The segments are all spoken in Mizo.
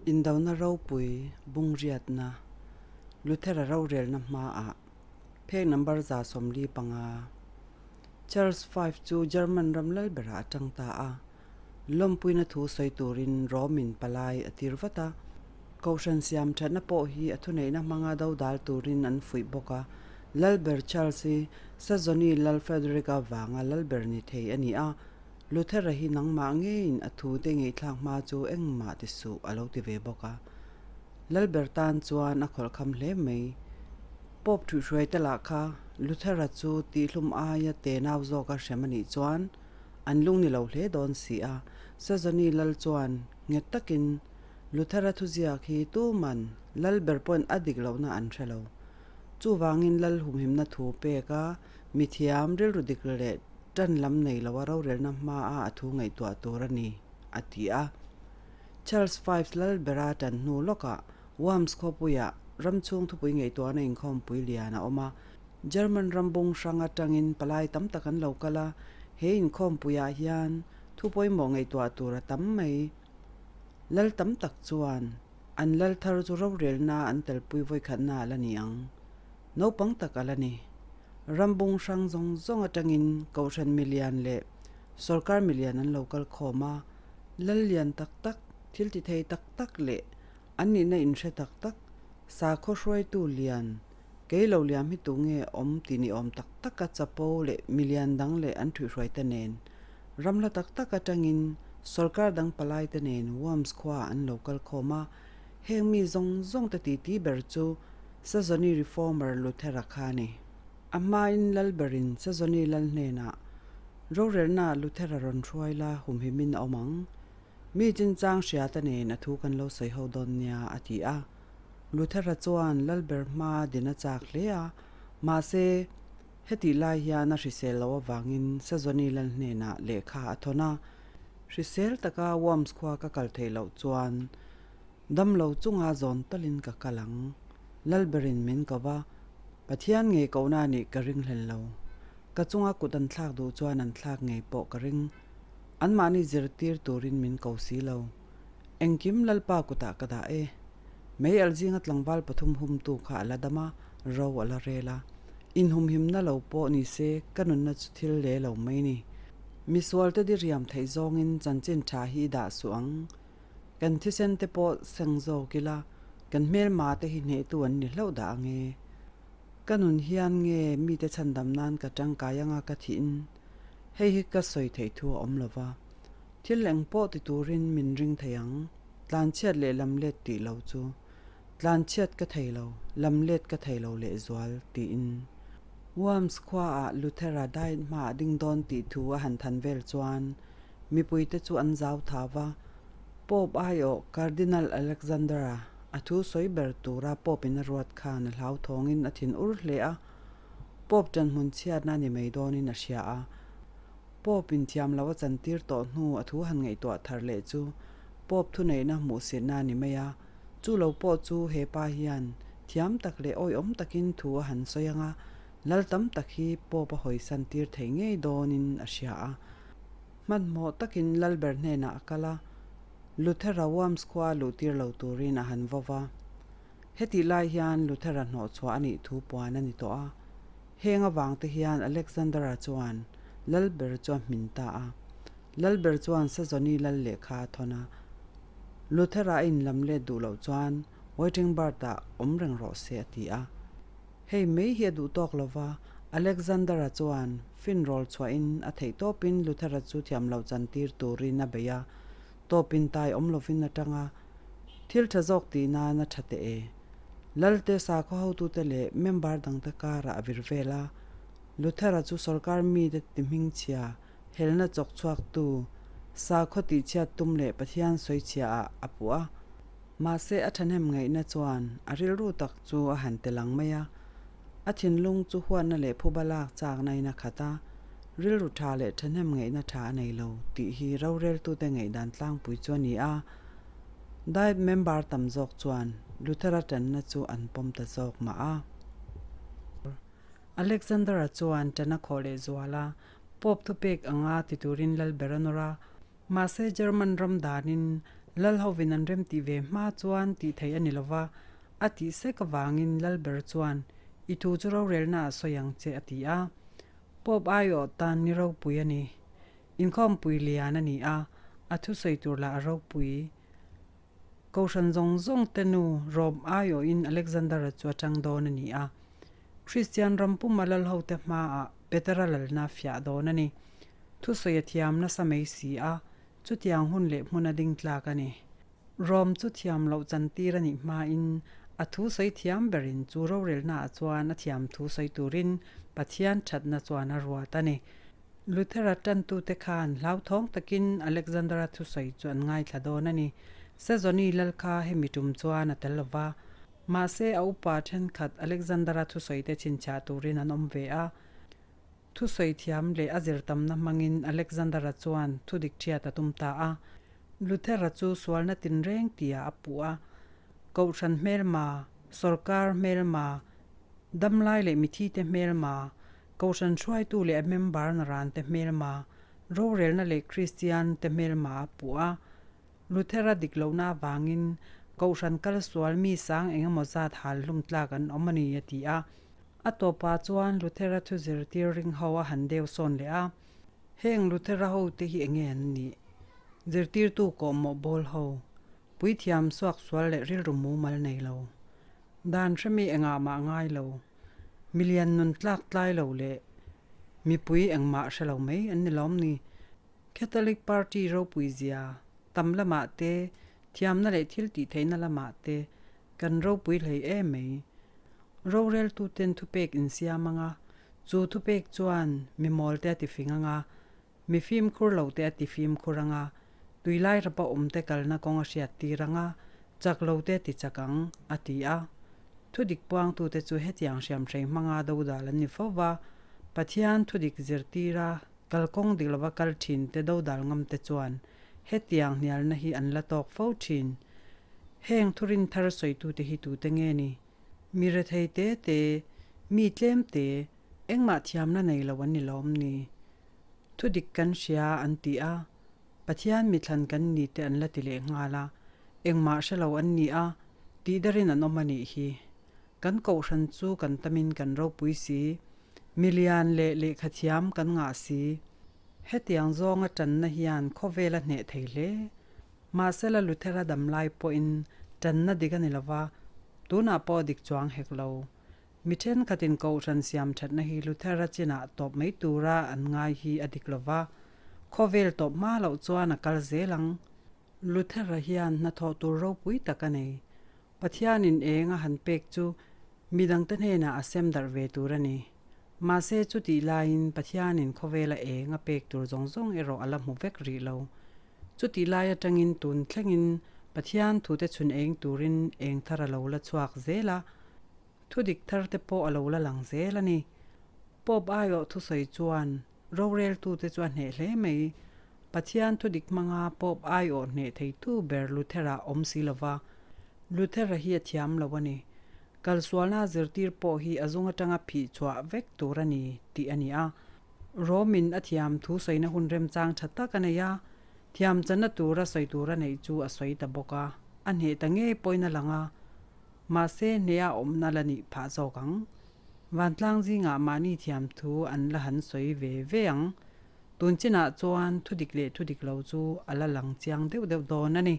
Indona ropui bungriatna Luthera rorelna hmaah phek number 145 Charles V chu German ram lal berah a tang ta a, lawmpuina thu sawi turin Rome-in palai a tir vat a, Kohhran siam thatna pawh hi a thuneihna hmanga dodal turin an fuih bawk a, Lalber Charles hi Saxony Lal Frederick-a vanga lalber ni thei a ni a, Luthera hi nangmah ngeiin a thute ngeihthlak hma chu engmah ti suh a lo ti ve bawk a. Lalber tan chuan a khawlhkham hle mai. Pope thuihhruai te lah kha Luthera chu tihhlum aia tenau zawka hrem a nih chuan an lung ni lo hle dawn si a. Saxony lal chuan nghet takin Luthera thuziak hi tuman Lalber pawhin a dik lohna an hre lo. Chuvangin lal humhimna thu pek a mithiam rilru dik leh Ṭan lam nei loa rorelna hmaa a thu ngaihtuah tur a ni, a ti a. Charles V Lalbera ṭan hnu lawkah Worms khawpuiah ram chhung thupui ngaihtuahna inkhawmpui lian a awm a. German ram bung hrang aṭangin palai tam tak an lo kal a, he inkhawmpuiah hian thu pawimawh ngaihtuah tur a tam mai. Lal tam tak chuan an lal thar chu rorelna an telpui vawikhatna a la ni ang. Naupang tak a la ni. Ram bung hrang zawng zawng atangin Kohhran milian leh Sorkar milian an lo kal khawm a, lal lian tak tak, thil ti thei tak tak leh an nihna inhre tak tak, sakhaw hruaitu lian, kei lo liam hi tunge awm ti ni awm tak taka chapo leh milian dang leh an thuihhruaite nen ram hla tak tak atangin Sorkar dang palaite nen Worms khua an lo kal khawm a, heng mi zawng zawngte titi ber chu Saxony Reformer Luthera kha a ni. A hmain Lalberin Saxony lal hnenah, Rorelnaah Luthera rawn hruai la, humhimin a awm ang. Mi chinchang hriata nen a thu kan lo sawi ho dawn nia, a ti a. Luthera chuan Lalber hma din a chak hle a, mahse, hetih lai hian a hrisel loh avangin Saxony lal hnenah lehkha a thawn a. Hrisel taka Worms khua ka kal theih loh chuan Damlo chunga zawn talin ka kal ang. Lalberin min ko va, Pathian ngei kohna nih ka ring hlel lo. Ka chunga kut an thlak duh chuan an thlak ngei pawh ka ring. Anmahni zirtir turin min ko si lo. Engkim Lalpa kutah ka dah e. Mei alzinga tlangval pathum humtu kha a la dam a, ro a la rel a. Inhumhimna lo pawh ni se ka nunna chu thil le lo mai ni. Misualte diriam theih zawngin chanchin tha hi i dah suh ang. Kan thisen te pawh seng zawk ila, kan hmelma te hi hnehtu an ni hlauh dah ang e. Ka nun hian nge mite chhandam nan ka tangkai anga ka thihin hei hi ka sawi theih thu a awm lo va. Thil eng pawh ti turin min ring thei ang, tlanchhiat leh lamlet tih lo chu. Tlanchhiat ka thei lo, lamlet ka thei lo lehzual, tiin. Worms khuaah Luthera diet hmaah ding dawn tih thu a han than vel chuan Mipuite chu an zau tha va, Pope aiawh Cardinal Alexander-a a thu sawi ber tura Pope-in a ruat khan a hlauthawngin a thin ur hle a, Pope ṭanhmun chhiatna ni mai dawnin a hria a. Pope-in thiam lo a chantir tawh hnu a thu han ngaihtuah thar leh chu Pope thuneihna hmuhsitna a ni mai a, chu lo pawh chu he pa hian thiam tak leh awihawm takin thu a han sawi ang a, Lal tam tak hi Pope a hawisan tir thei ngei dawnin a hria a. Hmanhmawh takin Lalber hnenah a kal a, Luthera Worms khua a luh tir lo turin a han vo va. Hetih lai hian Luthera hnawhchhuah a nih thu puan a ni tawh a. Heng avangte hian Alexandera chuan Lalber chu a hmin ta a. Lalber chuan Saxony lal lehkha a thawn a. Luthera a inlam let duh loh chuan Wittenberg-ah awm reng rawh se a ti a. Hei mai hi a duh tawk lo va, Alexander-a chuan finrawl chhuahin a theih tawpin Luther-a chu thiam loh chantir turin a bei a, tawpin tai awm lovin a tang a, thil tha zawk tih nan a tha teh e. Lalte sakhaw hotute leh member dangte karah a vir vel a, Luther-a chu sorkar mite ti hmingchhia, helna chawk chhuaktu, sakhaw tihchhiat tum leh Pathian sawichhiaah a puh a. Mahse a thahnem ngaihna chuan a rilru tak chu a han tel ang mai a, a thinlung chu huatna leh phuba lak chakna in a khat a, rilru tha leh thahnem ngaihna tha a nei lo tih hi roreltute ngaihdan tlangpui chu a ni a. Diet member tam zawk chuan Luthera tanna chu an pawm ta zawk mah a. Alexander-a chuan tan a khawh leh zual a, Pope thupek anga ti turin Lalber a nawr a, Mahse German ram danin Lal hovin an remtih ve hma chuan tih theih a ni lova, a tih sek avangin lal ber chuan, I thu chu rorelna a sawi ang che a ti a. Pope aiawh tan ni ropui a ni. Inkhawmpui lian a ni a, a thusawi tur lah a ropui. Kohhran zawng zawng te nu Rome aiawhin Alexander-a chu a tang dawn a ni a. Kristian ram puma lal hote hmaah Petera lalna a fiah dawn a ni. Thusawi a thiam nasa mai si a, chutiang hun leh hmun a ding tlak a ni. Rome chu thiam loh chantir a nih hmain a thu sawi thiam berin chu rorelnaah chuan a thiam thu sawi turin Pathian thatna chuan a ruat a ni. Luthera tantute khan hlauthawng takin Alexandera thusawi chu an ngaithla dawn a ni. Sezoni lal kha hemi tum chuan a tel lo va. Mahse, a upa thenkhat Alexandera thusawite chhinchhiah turin an awm ve a. Thusawi thiam leh a zir tamna hmangin Alexandera chuan thudik thiat a tum ta a. Luthera chu sualna tinreng tia a puh a. Kohhran hmelma, sawrkar hmelma, damlai leh mithite hmelma, Kohhran hruaitu leh a member narante hmelma, rorelna leh Kristian te hmelma a puh a. Luthera dik lohna avangin Kohhran kal sual mi sang eng emaw zat hal hlum tlak an awm a ni a ti a. A tawpah chuan Luthera thu zirtir ring ho a han deu sawn leh a. Heng Luthera ho te hi enge an nih? Zirtirtu kawhmawh bawl ho, puithiam suak sual leh rilru mumal nei lo. Dan hremi engah mah ngai lo. Milian nun tlak tlai lo leh mipui engmah hre lo mai an ni lawm ni. Catholic Party ropui zia tam lamah te, thiamna leh thil tih theihna lamah te kan ropui hlei em mai. Roreltuten thupek insiam anga, chu thupek chuan mi mawlte a tifing anga, Mi fimkhur lo te a ti fimkhur ang a, tuilai rapa awm te kalna kawng a hriat tir ang a, chak lo te a ti chak ang, a ti a. Thudik puangtute chu hetiang hriamhrei hmanga dodal an ni fo va, Pathian thudik zirtira kalkawng dik lova kal thin te dodal ngam te chuan hetiang hnialna hi an la tawk fo thin. Heng thurin thar sawitute hi tute nge ni? Mi rethei te te, mi tlem te, Engmah thiamna nei lo an ni lawm ni? Thudik kan hria an ti a, Pathian mithlan kan ni te an la ti leh nghal a, engmah hre lo an ni a, tihdarin an awm a nih hi. Kan kohhran chu kan tamin kan ropui si, milian leh lehkha thiam kan ngah si. Hetiang zawnga tanna hian khawvel a hneh thei hle. Mahsela Luthera damlai pawhin tanna dik a ni lova, tunah pawh dik chuang hek lo. Mi thenkhatin kohhran siam thatna hi Luthera chinah tawp mai tura an ngai hi a dik lo va, khawvel tawp hma loh chuan a kal zel ang. Luthera hian hnathawh tur ropui tak a nei. Pathianin eng a han pek chu midangte hnenah a sem darh ve tur a ni. Mahse chutih laiin Pathianin khawvela eng a pek tur zawng zawng erawh a la hmu vek rih lo. Chutih lai atangin tun thlengin Pathian thute chhun eng turin eng thar a lo la chhuak zel a, Thudik thar te pawh a lo la lang zel a ni. Pope aiawh thusawi chuan roreltute chu a hneh hle mai. Pathian thudik hmanga Pope aiawh hneh theitu ber Luthera awm si lova, Luthera hi a thiam lo a ni. Kalsualna zirtir pawh hi a zung atanga phih chhuah vek tur a ni tih a ni a. Rome-in a thiam thu sawina hun remchang tha tak a nei a, thiam channa tura sawi tur a neih chu a sawi ta bawk a, a hneh ta ngei pawhin a lang a. Mahse, hneha awmna la nih phah zawk ang. Vantlang zingah mahni thiam thu an la han sawi ve ve ang. Tun chinah chuan thudik leh thudik lo chu a la lang chiang deuh deuh dawn a ni.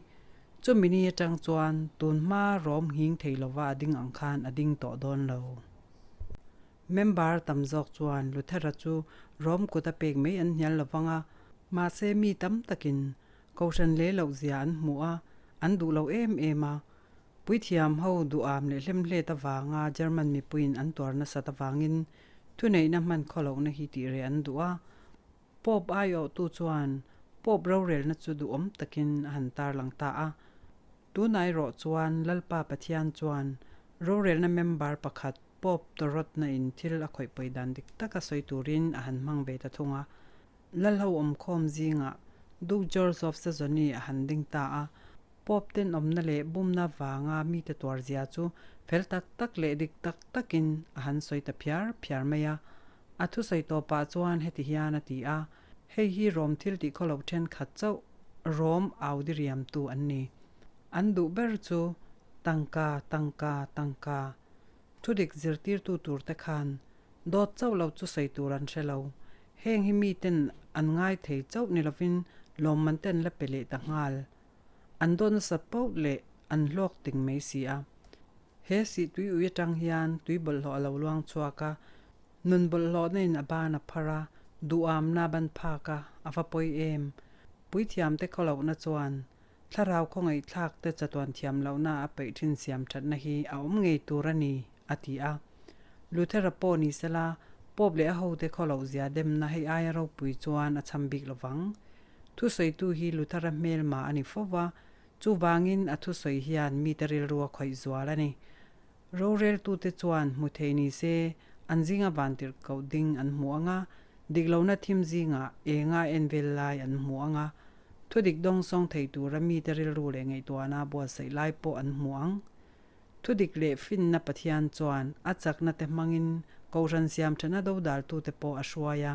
Chumi ni atang chuan tun hma rawm nghing thei lova a ding ang khan a ding tawh dawn lo. Member tam zawk chuan Luthera chu rawm kut a pek mai an hnial lovang a, mahse mi tam takin Kohhran leh loh zia an hmuh a, an duh lo em em a. Puithiam ho duham leh hlemhlet avanga German mipuiin an tuar nasat avangin thuneihna hman khawlohna hi tih reh an duh a. Pope aiawhtu chuan Pope rorelna chu duhawm takin a han tarlang ta a. Tunah erawh chuan Lalpa Pathian chuan rorelna member pakhat Pope tawrawtna in thil a khawih pawi dan dik taka sawi turin a han hmang ve ta thung a. Lalho awmkhawm zingah Duke George of Saxony a han ding ta a. Pope tenawmna leh bumna vanga mite tuar zia chu fel tak tak leh dik tak takin a han sawi ta phiar phiar mai a. A thusawi tawpah chuan heti hian a ti a, Hei hi Rom thil tih khawlo thenkhat chauh Rom au diriamtu an ni. An duh ber chu tangka, tangka, tangka. Thudik zirtirtu turte khan dawt chauh lo chu sawi tur an hre lo. Heng hi miten an ngai thei chauh ni lovin lawmman te an la pe leh ta nghal. An dawt nasa poh leh an hlawk ting mai si a. He sih tui ui atang hian tui bawlhhlawh a lo luang chhuak a, nun bawlhhlawhna in a ban a phar a, duhamna a ban phak a, a va pawi em. Puithiamte khawlohna chuan thlarau khawngaihthlak te chatuan thiam lohna a peih thin siam thatna hi a awm ngei tur a ni, a ti a. Luthera pawh ni sela, Pope leh a hote khawloh zia demna hei aia ropui chuan a cham bik lovang. Thusawitu hi Luthera hmelma a ni fo va, Chuvangin a thusawi hian mite rilru a khawih zual a ni. Roreltute chuan hmu thei ni se an zinga vantirh koh ding an hmu ang a, dik lohna thim zingah enga en vel lai an hmu ang a, thudik dawngsawng thei tura mite rilru leh ngaihtuahna buatsaih lai pawh an hmu ang. Thudik leh finna Pathian chuan a chakna te hmangin Kohhran siamthatna dodaltute pawh a hruai a,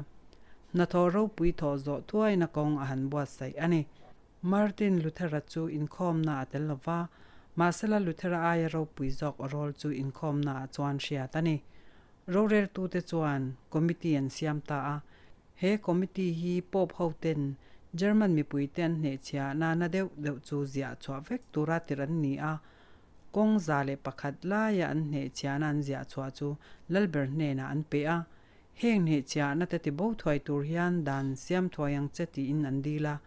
hnathawh ropui thawh zawh thuaina kawng a han buatsaih a ni. Martin Luthera chu inkhawmna a tel lo va, mahsela Luthera aia ropui zawk rawl chu inkhawmna ah chuan hriat a ni. Roreltute chuan committee an siam ta a, he committee hi Pope hoten German mipuite an hnehchhia nana deuh deuh chu ziah chhuah vek tura tirh an ni a, kawng 101 laia an hnehchhiahna an ziah chhuah chu Lalber hnenah an pe a, Heng hnehchhiahna te tibo thuai tur hian dan siam thuai ang che tiin an dil a.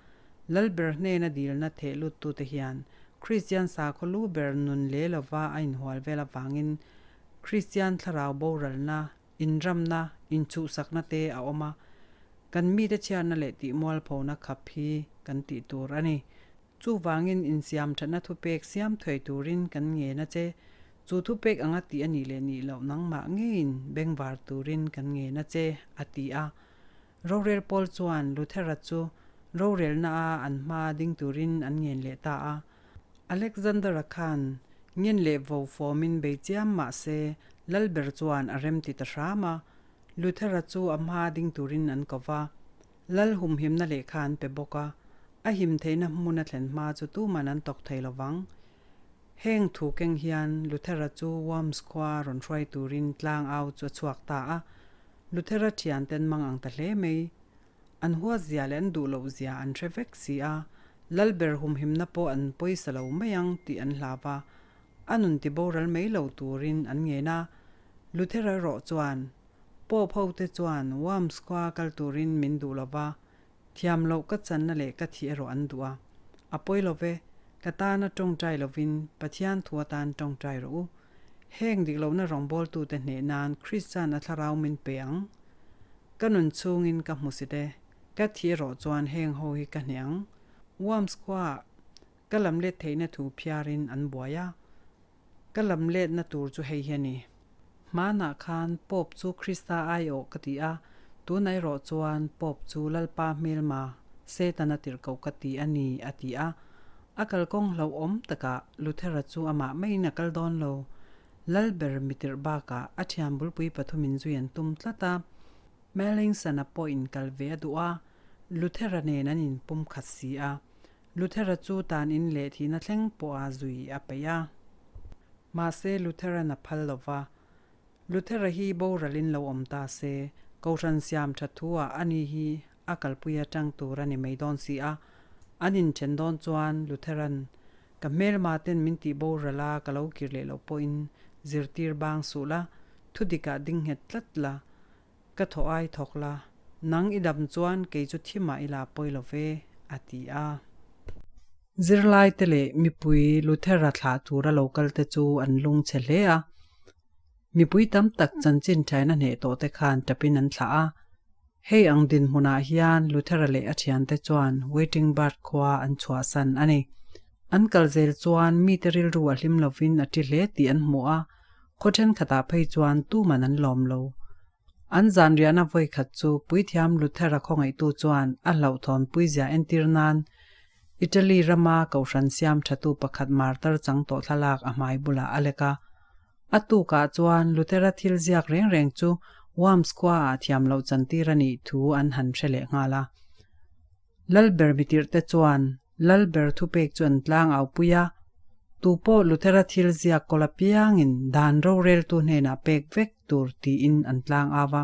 Lalber hnena dilna theh luttute hian Kristian sakhaw lu ber nun leh lova a inhual vel avangin Kristian thlarau boralna, inramna, inchhuhsakna te a awm a. Kan mite chhiatna leh tihmualphona khap hi kan tih tur a ni. Chuvangin insiam thatna thupek siam thuai turin kan ngen a che. Chu thupek anga tih a nih leh nih loh nangmah ngeiin bengvar turin kan ngen a che, a ti a. Rorel pawl chuan Luthera chu rorelna a an hma ding turin an ngen leh ta a. Alexander-a khan ngen leh vo fawmin bei chiam mah se Lalber chuan a rem ti ta hram a. Luthera chu a hma ding turin an ko va. Lal humhimna lehkha an pe bawk a, a him theihna hmun a thlen hma chu tuman an tawk thei lo vang. Heng thu keng hian Luthera chu Worms khua rawn hruai turin tlang au chu a chhuak ta a, Luthera thianten mang ang ta hle mai. An huat zia leh an duh loh zia an hre vek si a, Lalber humhimna pawh an pawisa lo mai ang tih an hlau a, a nun ti boral mai lo turin an ngen a. Luthera erawh chuan Pope hote chuan Worms khua kal turin min duh lo va, thiam loh ka channa leh ka thih erawh an duh a. A pawi lo ve, ka tana tawngtai lovin Pathian thu atan tawngtai rawh u. Heng dik lohna rawngbawltute hneh nan Kristian a thlarau min pe ang. Ka nun chhungin ka hmusit e, ka thih erawh chuan heng ho hi ka hneh ang. Worms khuaah ka lam let theihna thu phiarin an buai a. Ka lam letna tur chu hei hi a ni. Hmanah khan Pope chu Krista aiawh ka ti a, tunah erawh chuan Pope chu Lalpa hmelma, Setana tirhkoh ka ti a ni, a ti a. A kalkawng hlauhawm takah Luthera chu amah maiin a kal dawn lo. Lalber mitirh bakah a thian bulpui pathumin zui an tum tlat a. Melanchthon-a pawh inkal ve a duh a, Luthera nen an inpumkhat si a. Luthera chu tan in leh thihna thleng pawha zui a peih a. Mahse Lutheran a phal lo va. Luthera hi boralin lo awm ta se, Kohhran siam tha thu ah ani hi a kalpui atang tur a ni mai dawn si a. An inthen dawn chuan Lutheran, Ka hmelma ten min tih boral a ka lo kir leh loh pawhin zirtir bang suh la, thudikah ding nghet tlat la, Ka thaw ai thawk la, nang i dam chuan kei chu thi mah ila pawi lo ve, a ti a. Zirlaite leh mipui Luthera thlah tura lo kalte chu an lungchhe hle a. Mipui tam tak chanchin thaina hneh tawhte khan tapin an thlah a. Hei ang dinhmunah hian Luthera leh a thiante chuan Waiting Bird khua an chhuahsan a ni. An kal zel chuan mite rilru a hlim lovin a ti hle tih an hmu a, Khaw thenkhatah phei chuan tuman an lawm lo. An zan riahna vawi khat chu Puithiam Luthera khawngaihtu chuan a hlauhthawn puizia entir nan Italy rama Kohhran siam thatu pakhat martar chang tawh thlalak a hmai bulah a lek a. A tukah chuan Luthera thil ziak reng reng chu Worms khuaah thiam loh chantir a nih thu an han hre leh nghal a. Lalber mitirhte chuan. Lalber thupek chu an tlang au pui a, tupawh Luthera thil ziak kawl apiangin dan roreltu hnenah pek vek tur tiin an tlang au a.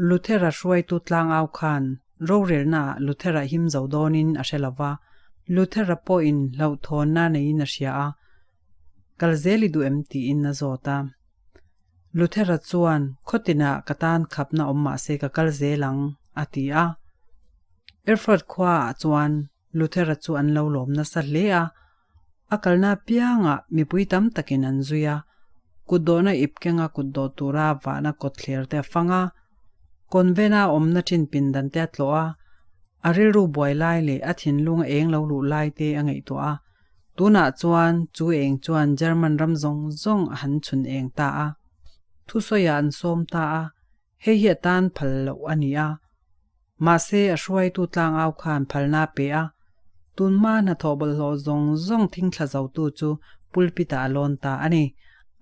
Luthera hruaitu tlang au khan rorelnaah Luthera him zo dawnin a hre lo va, Luthera pawhin hlauhthawnna neiin a hria a, kal zel i duh em tiin a zawt a. Luthera chuan, Khawtinah ka tan khapna awm mah se ka kal zel ang, a ti a. Erfurt khuaah chuan Luthera chu an lo lawm nasa hle a, a kalna apiangah mipui tam takin an zui a, kutdawhna ip kenga kutdawh tura vahna kawtthler te a fang a, convent-a awmna thin pindan te a tlawh a, a rilru buai lai leh a thinlung a eng lo luh lai te a ngaihtuah a, tunah chuan chu eng chuan German ram zawng zawng a han chhun eng ta a, thusawiah an sawm ta a, Hei hi a tan phal loh a ni a, mahse a hruaitu tlangau khan phalna a pe a, tunhma hnathawh bawlhhlawh zawng zawng thingthla zotu chu pulpit-ah a lawn ta a ni.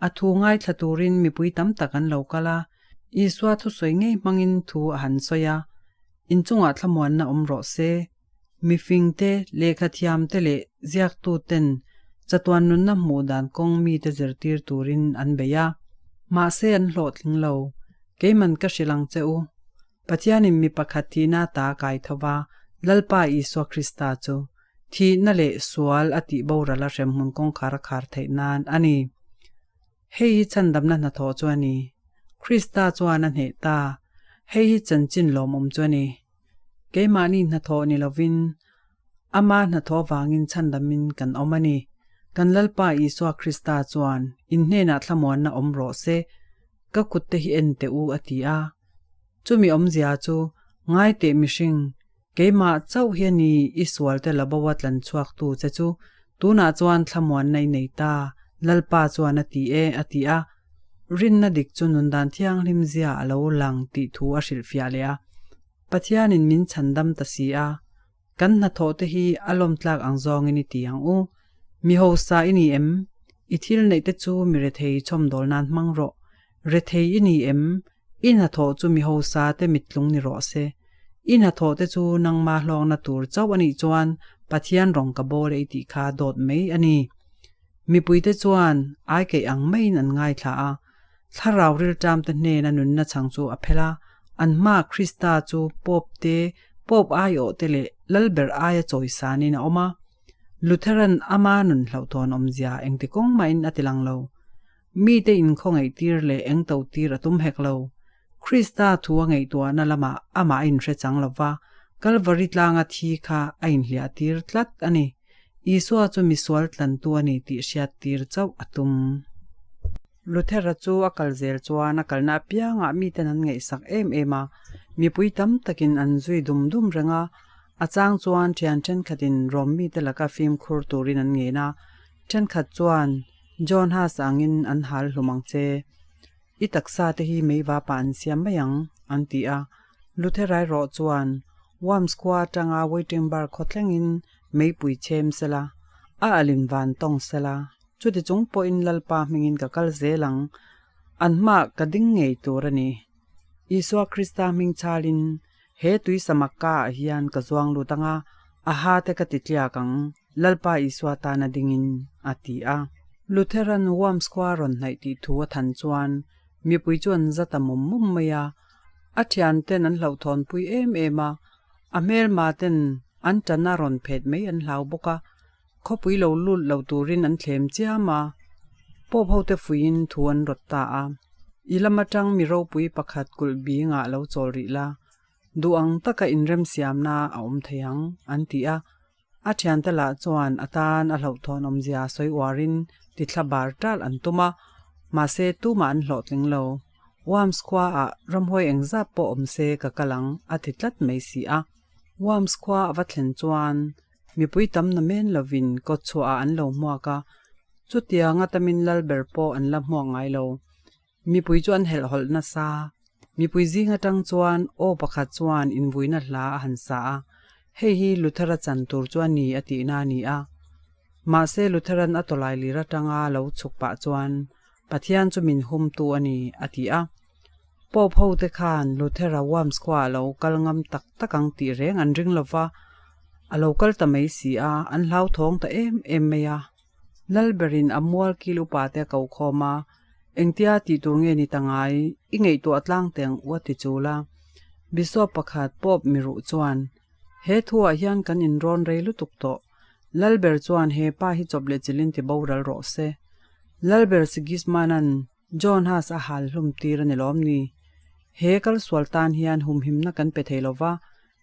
A thu ngaithla turin mipui tam tak an lo kal a, Isua thusawi ngei hmangin thu a han sawi a, Inchungah thlamuanna awm rawh se. Mifingte, lehkhathiamte leh ziaktuten chatuan nunna hmuh dan kawng mite zirtir turin an bei a. Mahse an hlawhtling lo. Keiman ka hrilh ang che u. Pathianin mi pakhat thihna ta kai tho va, Lalpa Isua Krista chu thihna leh sual a tih boral a hremhmun kawngkhar a khar theih nan a ni. Hei hi chhandamna hnathawh chu a ni. Krista chuan a hneh ta. Hei hi chanchin lawmawm chu a ni. Keimahni hnathawh ni lovin, Ama hnathawh avangin chhandamin kan awm a ni. Kan Lalpa Isua Krista chuan, In hnenah thlamuanna awm rawh se, ka kutte hi en teh u a ti a. Chumi awmzia chu, Ngai teh mihring, keimah chauh hi a ni i sualte la bo a tlan chhuaktu che chu, tunah chuan thlamuanna i nei ta, Lalpa chuan a ti e, a ti a. Rinna dik chu nundan thianghlim zia a lo lang tih thu a hrilhfiah leh a. Pathianin min chhandam ta si a, kan hnathawh te hi a lawmtlak ang zawngin i ti ang u. Mi hausa i ni em? I thil neih te chu mi rethei chhawmdawl nan hmang rawh. Rethei i ni em? I hnathawh chu mi hausa te mittlung ni rawh se. I hnathawh te chu nangma hlawkna tur chauh a nih chuan Pathian rawng ka bawl e i tih kha dawt mai a ni. Mipuite chuan ai keih ang maiin an ngaithla a, thlarau rilṭamte hnena nunna chang chu a phel a, an hmaah Krista chu Pope te, Pope aiawhte leh Lalber aia chawisanin a awm a. Lutheran ama nun hlauhthawn awmzia engti kawng mahin a tilang lo. Mite inkhawngaihtir leh engtotir a tum hek lo. Krista thu a ngaihtuahna lamah amah a inhre chang lo va, Kalvari tlanga thi kha a inhliahtir tlat a ni. Isua chu misual tlantu a ni tih hriattir chauh a tum. Luthera chu a kal zel chuan a kalna apiangah miten an ngaihsak em em a, mipui tam takin an zui dum dum reng a. A chang chuan thian thenkhatin Rom mite laka fimkhur turin an ngen a, thenkhat chuan John Huss angin an hal hlum ang che. I taksa te hi meiva pah an siam mai ang, an ti a. Lutherai rawh chuan Worms khua atanga Wittenberg khaw thlengin meipui chhem sela, a alin van tawng sela, chuti chung pawhin Lalpa hmingin ka kal zel ang, an hmaah ka ding ngei tur a ni. Isua Krista hming chhalin he tui samak ka ah hian ka zuang lut ang a, a ha te ka ti tliak ang, Lalpa Isua tana dingin, a ti a. Lutheran Worms khua rawn hnaih tih thu a than chuan mipui chu an za ta mum mum mai a. A thianten an hlauhthawnpui em em a, a hmelma ten an tana rawn phet mai an hlau bawk a, khawpui lo lut lo turin an thlem chiam a, Pope hote fuiin thu an rawt ta a. I lam atang mi ropui pakhat kulh bingah lo chawl rih la, duh ang taka inremsiamna a awm thei ang, an ti a. A thiante lah chuan a tan a hlauhthawn awmzia sawi uarin tithla bar ṭalh an tum a, mahse tumah an hlawhtling lo. Worms khuaah ramhuai engzat pawh awm se ka kal ang a ti tlat mai si a. Worms khua a va thlen chuan mipui tam na men lovin kawtchhuahah an lo hmuak a, chutianga tamin lalber pawh an la hmuak ngai lo. Mipui chu an helhhawlh nasa. Mipui zing atang chuan aw pakhat chuan invuina hla a han sa a, Hei hi Luthera chan tur chu a ni a tihna a ni a. Mahse Lutheran a tawlai lir atanga lo chhuk pah chuan Pathian chu min humtu a ni a ti a. Pope hote khan Luthera Worms khuaah lo kal ngam tak tak ang tih reng an ring lova. A lo kal ta mai si a, an hlauthawng ta em em mai a. Lalberin a mual kil upa te a ko khawm a, Engtia tih tur nge ni ta ngai, i ngaihtuah tlang teng u a ti chul a. Bishop pakhat Pope miruh chuan, He thuah hian kan inrawn rei lutuk tawh. Lalber chuan he pa hi chawp leh chilhin ti boral rawh se. Lalber Sigismund-a'n John Huss a hal hlum tir a ni lawm ni? He kalsual tan hian humhimna kan pe thei lo va,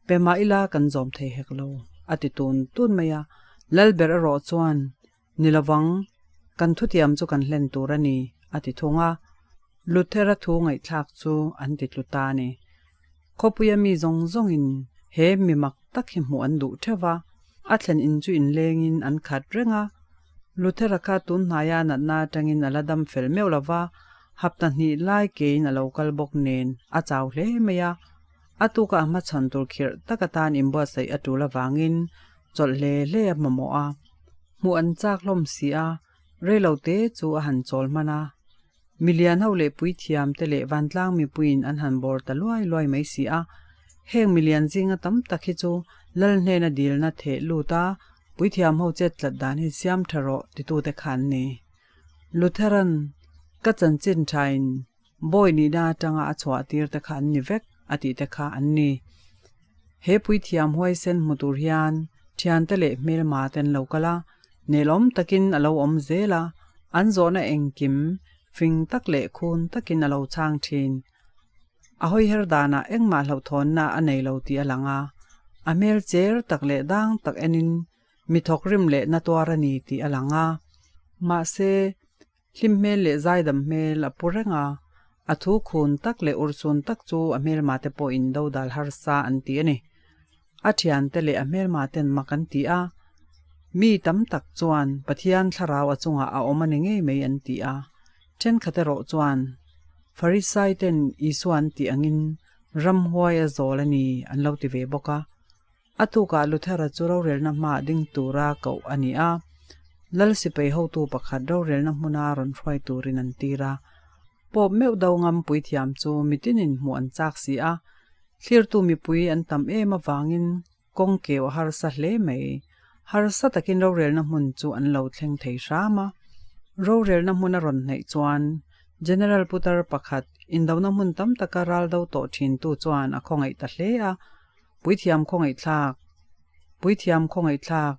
pe mah ila kan zawm thei hek lo, a ti tun tun mai a. Lalber erawh chuan, Ni lovang, kan thutiam chu kan hlen tur a ni, a ti thung a. Luther-a thu ngaihthlak chu an ti tlu ta a ni. Khawpuia mi zawng zawngin he mi mak tak hi hmuh an duh theuh va, a thlen in chu inlengin an khat reng a. Luther-a kha tun hnaia natna atangin a la dam fel meuh lo va, hapta hnih lai kein a lo kal bawk nen a chau hle mai a. A tukah hmachhawn tur khirh tak atan inbuatsaih a tul avangin chawlh hle hle a hmamawh a. Hmuh an chak hlawm si a, reilo te chu a han chawl hman a. Milian ho leh puithiam te leh vantlang mipuiin an han bawr ta luai luai mai si a. Heng milian zinga tam tak hi chu Lal hnena dilna theh lut a, puithiam ho chet tlat dan hi siam tha rawh titute kha an ni. Lutheran, Ka chanchin thain bawi nihna atanga a chhuah tir te kha an ni vek a tih te kha an ni. He puithiam huaisen hmu tur hian thiante leh hmelma te an lo kal a, nelawm takin a lo awm zel a, an zawhna engkim fing tak leh khun takin a lo chhang thin. A hawiher danah engmah hlauhthawnna a nei lo tih a lang a, a hmel cher tak leh dang tak enin mi thawkrim leh na tuar a ni tih a lang a. Mahse, Hlim hmel leh zaidam hmel a pu reng a, a thu khun tak leh urchun tak chu a hmelma te pawhin dodal harsa an ti a ni. A thiante leh a hmelma ten mak an ti a, mi tam tak chuan Pathian thlarau a chungah a awm a ni ngei mai an ti a, thenkhat erawh chuan Farisai ten Isua an tih angin ramhuai a zawl a ni an lo ti ve bawk a. A tukah Luthera chu rorelna hmaah ding tura koh a ni a, Lal sipai hotu pakhat rorelna hmuna rawn hruai turin an tir a. Pope meuh do ngam puithiam chu mitinin hmuh an chak si a, thlirtu mipui an tam em avangin kawng keu a harsa hle mai. Harsa takin rorelna hmun chu an lo thleng thei hram a. Rorelna hmun a rawn hnaih chuan General putar pakhat indona hmun tam taka ral do tawh thintu chuan a khawngaih ta hle a, Puithiam khawngaihthlak, Puithiam khawngaihthlak,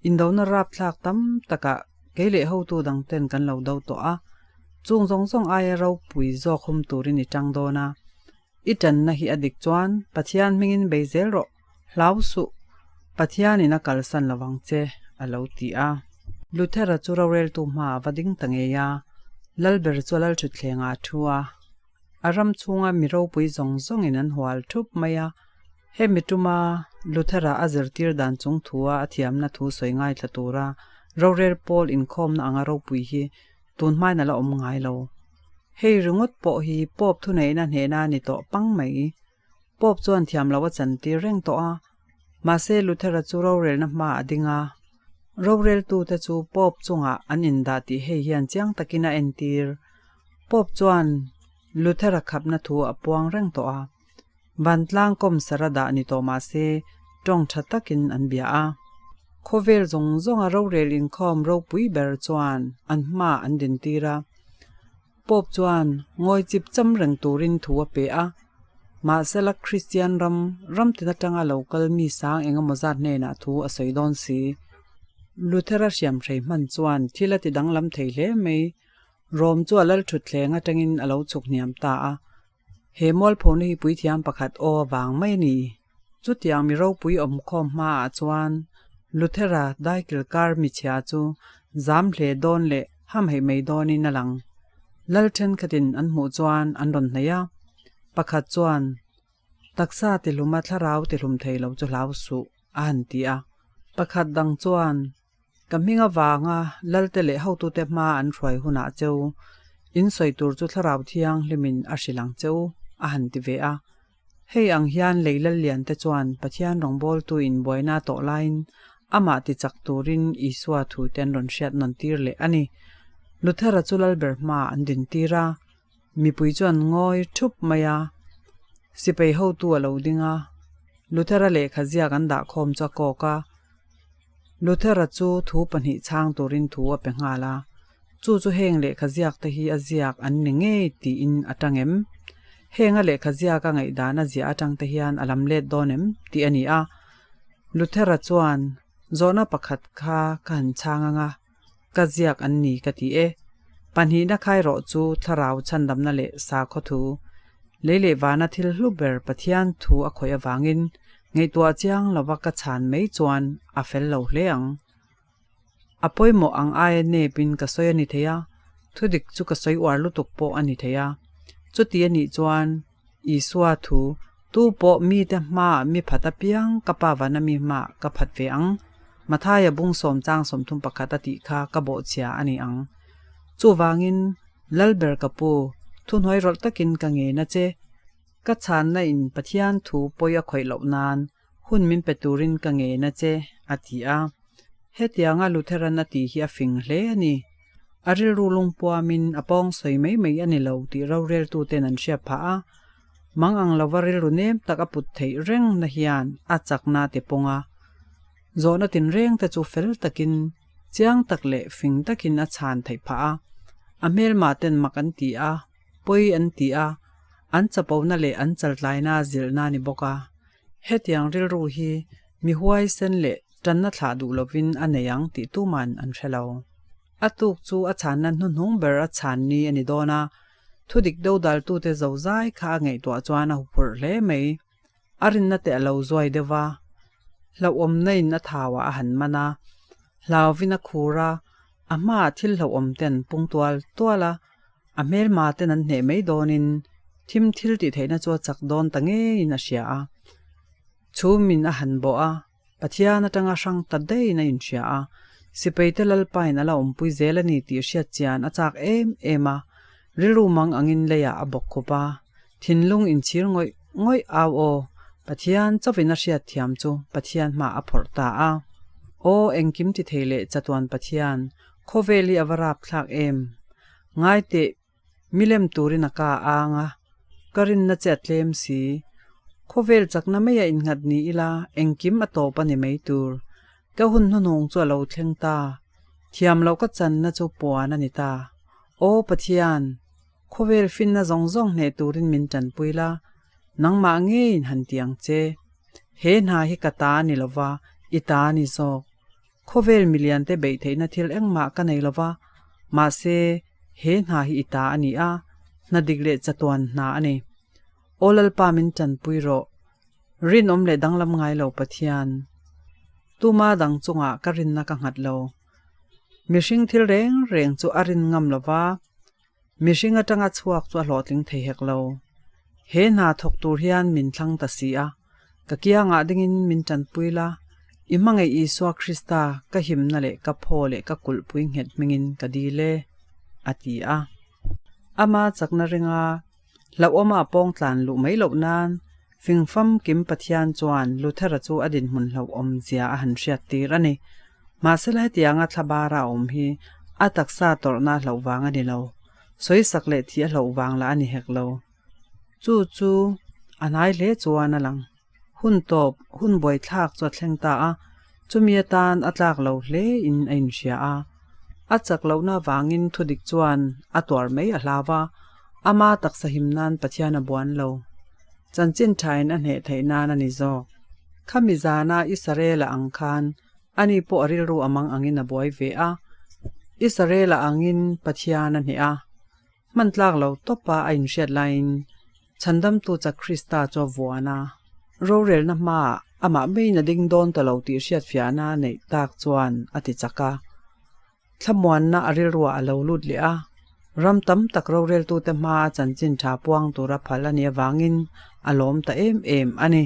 indona rapthlak tam takah kei leh hotu dangten kan lo do tawh a, chung zawng zawng aia ropui zawk hum turin i tang dawn a. I tanna hi a dik chuan Pathian hmingin bei zel rawh, hlau suh, Pathianin a kalsan lo vang che, a lo ti a. Luthera chu roreltu hmaah a va ding ta ngei a, Lalber chu a lalthutthlengah a thu a. A ram chhunga mi ropui zawng zawngin an hual thup mai a, hemi tuma Luthera a zirtir dan chung thua a thiamna thu sawi ngaithla tura rorel pawl inkhawmna anga ropui hi tun hmain a la awm ngai lo. Hei ringawt pawh hi Pope thuneihna hnehna a ni tawh pang mai. Pope chuan thiam loh a chantir reng tawh a, mahse Luthera chu rorelna hma a ding a. Roreltute chu Pope chungah an indah tih hei hian chiang takin a entir. Pope chuan Luther-a khapna thu a puang reng tawh a, vantlang kawmsar a dah ni tawh mah se tawng tha takin an bia a. Khawvel zawng zawnga rorel inkhawm ropui ber chuan an hmaah an dintir a. Pope chuan ngawi chip cham reng turin thu a pe a, mahsela Kristian ram ram tin atanga lo kal mi sang engemaw zat hnenah thu a sawi dawn si. Luther-a hriamhrei hman chuan thil a ti danglam thei hle mai. Rom chu a lal thutthleng atangin a lo chhuk hniam ta a, he mualphona hi puithiam pakhat aw avang mai a ni. Chutiang mi ropui awmkhawm hmaah chuan Luthera daikil kar michhia chu zam hle dawn leh hamhaih mai dawnin a lang. Lal thenkhatin an hmuh chuan an rawn hnaih a, pakhat chuan, Taksa tihluma thlarau tihlum thei lo chu hlau suh, a han ti a. Pakhat dang chuan, Ka hming avanga Lalte leh hotute hma an hruai hunah cheu, in sawi tur chu Thlarau Thianghlimin a hrilh ang cheu, a han ti ve a. Hei ang hian lei Lalliante chuan Pathian rawngbawltu inbuaina tawh laiin amah tichak turin Isua thute an rawn hriat nawn tir leh a ni. Luthera chu Lalber hmaah an dintir a, mipui chu an ngawi thup mai a. Sipai hotu a lo ding a, Luthera lehkha ziak an dah khawm chu a kawk a. Luthera chu thu pahnih chhang turin thu a pe nghal a, chu chu heng lehkha ziak te hi a ziak an ni ngei tiin a tang em? Heng a lehkha ziak a ngaihdan a ziah atang te hian a lam let dawn em? tih a ni a. Luthera chuan, Zawhna pakhat kha ka han chhang ang a, ka ziak an ni ka ti e. Pahnihna khai rawh chu thlarau chhandamna leh sakhaw thu, lei leh vana thil hlu ber Pathian thu a khawih avangin ngaihtuah chiang lova ka chhan mai chuan a fel lo hle ang. A pawimawh ang aia nepin ka sawi a ni thei a, thudik chu ka sawi uar lutuk pawh a ni thei a. Chuti a nih chuan Isua thu, Tu pawh mite hmaah mi phat apiang ka pa vana mi hmaah ka phat ve ang, Mathaia bung sawm chang 31 a tih kha ka bawhchhia a ni ang. Chuvangin, Lalber ka pu, thuhnuai rawlh takin ka ngen a che. Ka chhanna in Pathian thu pawi a khawih loh nan hun min pe turin ka ngen a che, a ti a. Hetianga Lutheran a tih hi a fing hle a ni. A rilru lungpuamin a pawng sawi mai mai a ni lo tih roreltuten an hriat phah a. Mang ang lova rilru nem tak a put theih reng na hian a chakna te pawng a. Zawhna tinreng te chu fel takin, chiang tak leh fing takin a chhan theih phah a. A hmelmah ten mak an ti a, pawi an ti a, an chapona leh an chaltlaina zilhna a ni bawk a. Hetiang rilru hi mi huaisen leh tanna thlah duh lovin a nei ang tih tuman an hre lo. A tuk chu a chhanna hnuhnung ber a chhan ni a ni dawn a, thudik dodaltute zozai kha a ngaihtuah chuan a huphurh hle mai. A rinna te a lo zuai deuh va, hlauhawmna in a thauah a han man a, hlauvin a khur a, a hmaah thil hlauhawm te an pung tual tual a, A hmelma ten an hneh mai dawnin thim thil tih theihna chu a chak dawn ta ngeiin a hria a. Chhumin a han bawh a, Pathian atanga hrang ta daihin a inhria a. Sipaite Lalpain a la awmpui zel a ni tih hriat chian a chak em em a. Rilru mang angin leiah a bawk khup a. Thinlung inchhir ngawih ngawih au aw, Pathian chauhin a hriat thiam chu Pathian hmah a phawrh ta a. Aw engkim ti thei leh chatuan Pathian, khawvel hi a va rapthlak em! Ngai teh, milem turin a ka ang a, ka rinna che a tlem si. Khawvel chakna maia innghat ni ila engkim a tawp a ni mai tur. Ka hun hnuhnung chu a lo thleng ta. Thiam loh ka channa chu puan a ni ta. Aw Pathian, khawvel finna zawng zawng hneh turin min tanpui la, nangmah ngeiin han ti ang che. He hna hi ka ta a ni lova, i ta a ni zawk. Khawvel miliante beih theihna thil engmah ka nei lova, mahse, he hna hi i ta a ni a, hna dik leh chatuan hna a ni. Aw Lalpa min tanpui rawh. Rinawm leh danglam ngai lo Pathian. Tuma dang chungah ka rinna ka nghat lo. Mihring thil reng reng chu a rin ngam lova, mihring atanga chhuak chu a hlawhtling thei hek lo. He hna thawk tur hian min thlang ta si a, ka kiangah dingin min tanpui la, i hmangaih Isua Krista ka himna leh ka phaw leh ka kulhpui nghet hmingin ka dil e, a ti a. Ama chakna ringa hlauhawma a pawng tlan luh mai loh nan Fingfamkim Pathian chuan Luthera chu a dinhmun hlauhawm zia a han hriat tir a ni. Mahsela hetianga thla bara a awm hi a taksa tawrhna a hlauh vang a ni lo. Sawisak leh thih a hlauh vang lah a ni hek lo. Chu chu a hnai hle chuan a lang. Hun tawp, hun buaithlak chu a thleng ta a, chumi atan a tlak lo hle in a inhria a. A chak lohna avangin thudik chuan a tuar mai a hlau a, ama taksa him nan Pathian a buan lo. Chanchin thain a hneh theih nan a ni zawk. Khami zana Israel-a ang khan ani pawh a rilru a mang angin a buai ve a. Israel-a angin Pathian a hneh a. Hman tlak lo tawpa a inhriat laiin Chhandamtu chak Krista chu a vuan a. Rorelna hmaah amah maiin a ding dawn ta lo tih hriatfiahna a neih tak chuan a ti chak a. Thlamuanna a rilruah a lo lut leh a, ram tam tak roreltute hmaa chanchin tha puang tura phal a nih avangin a lawm ta em em a ni.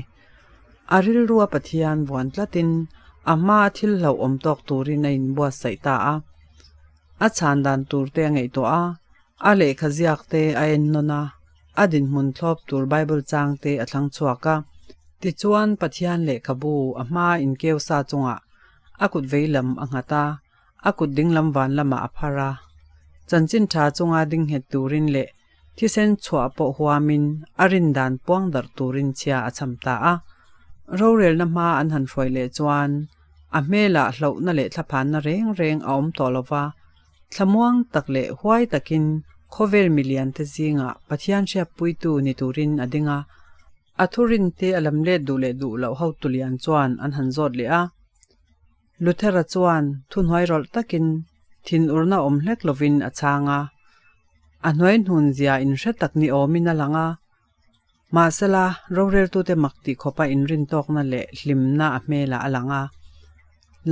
A rilrua Pathian vuan tlatin a hmaa thil hlauhawm tawk turin a inbuatsaih ta a. A chhan dan tur te a ngaihtuah a, a lehkha ziak te a ennawn a, a dinhmun thlawp tur Bible chang te a thlang chhuak a. Tichuan Pathian lehkhabu a hmaa inkeu sa chungah a kut vei lam a nghat a, a kut ding lam van lamah a phar a. Chanchin tha chunga ding nghet turin leh thisen chhuah pawh huamin a rin dan puang darh turin chhia a cham ta a. Rorelna hma an han hruai leh chuan. A hmelah hlauhna leh thlaphanna reng reng a awm tawh lo va, thlamuang tak leh huai takin khawvel miliante zingah Pathian hriatpuitu ni turin a ding a. A thurinte a lam let duh leh duh loh hotu lian chuan an han zawt leh a. Luthera chuan thuhnuai rawlh takin thinurna awm hlek lovin a chhang a. A hnuai hnun zia inhre tak ni awmin a lang a. Mahsela, roreltute mak tih khawpa inrintawkna leh hlimna a hmelah a lang a.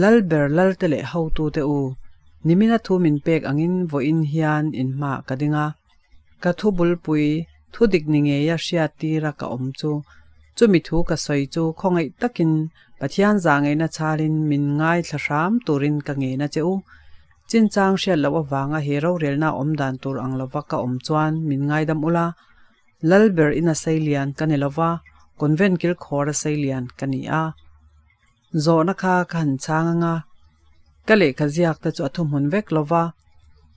Lalber lalte leh hotute u, nimina thu min pek angin vawiin hian in hmaah ka ding a. Ka thu bulpui, thu dik ni ngeia hriat tira ka awm chu, chumi thu ka sawi chu khawngaih takin Pathian zahngeihna chhalin min ngaithla hram turin ka ngen a che u. Chinchang hriat loh avanga he rorelna awm dan tur ang lova ka awm chuan min ngaidam ula, Lalber ina seilian ka ni lova, convent kilkhawra seilian ka ni a. Zawhna kha ka han chhang anga, ka lehkha ziak te chu a thuhmun vek lova,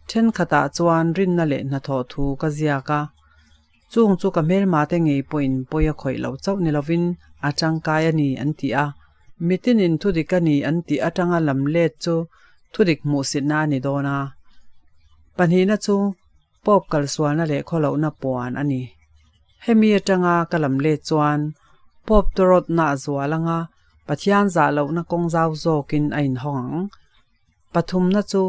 thenkhatah chuan rinna leh hnathawh thu ka ziak a. Chung chu ka hmelma te ngei pawhin pawi a khawih loh chauh ni lovin a tangkai a ni an ti a. Mitinin thudik a ni an tih atanga lam let chu thudik hmuhsitna a ni dawn a. Pahnihna chu Pope kalsualna leh khawlohna puan a ni. Hemi atanga ka lam let chuan Pope tawrawtna a zual anga Pathian zah lohna kawng zau zawkin a inhawng ang. Pathumna chu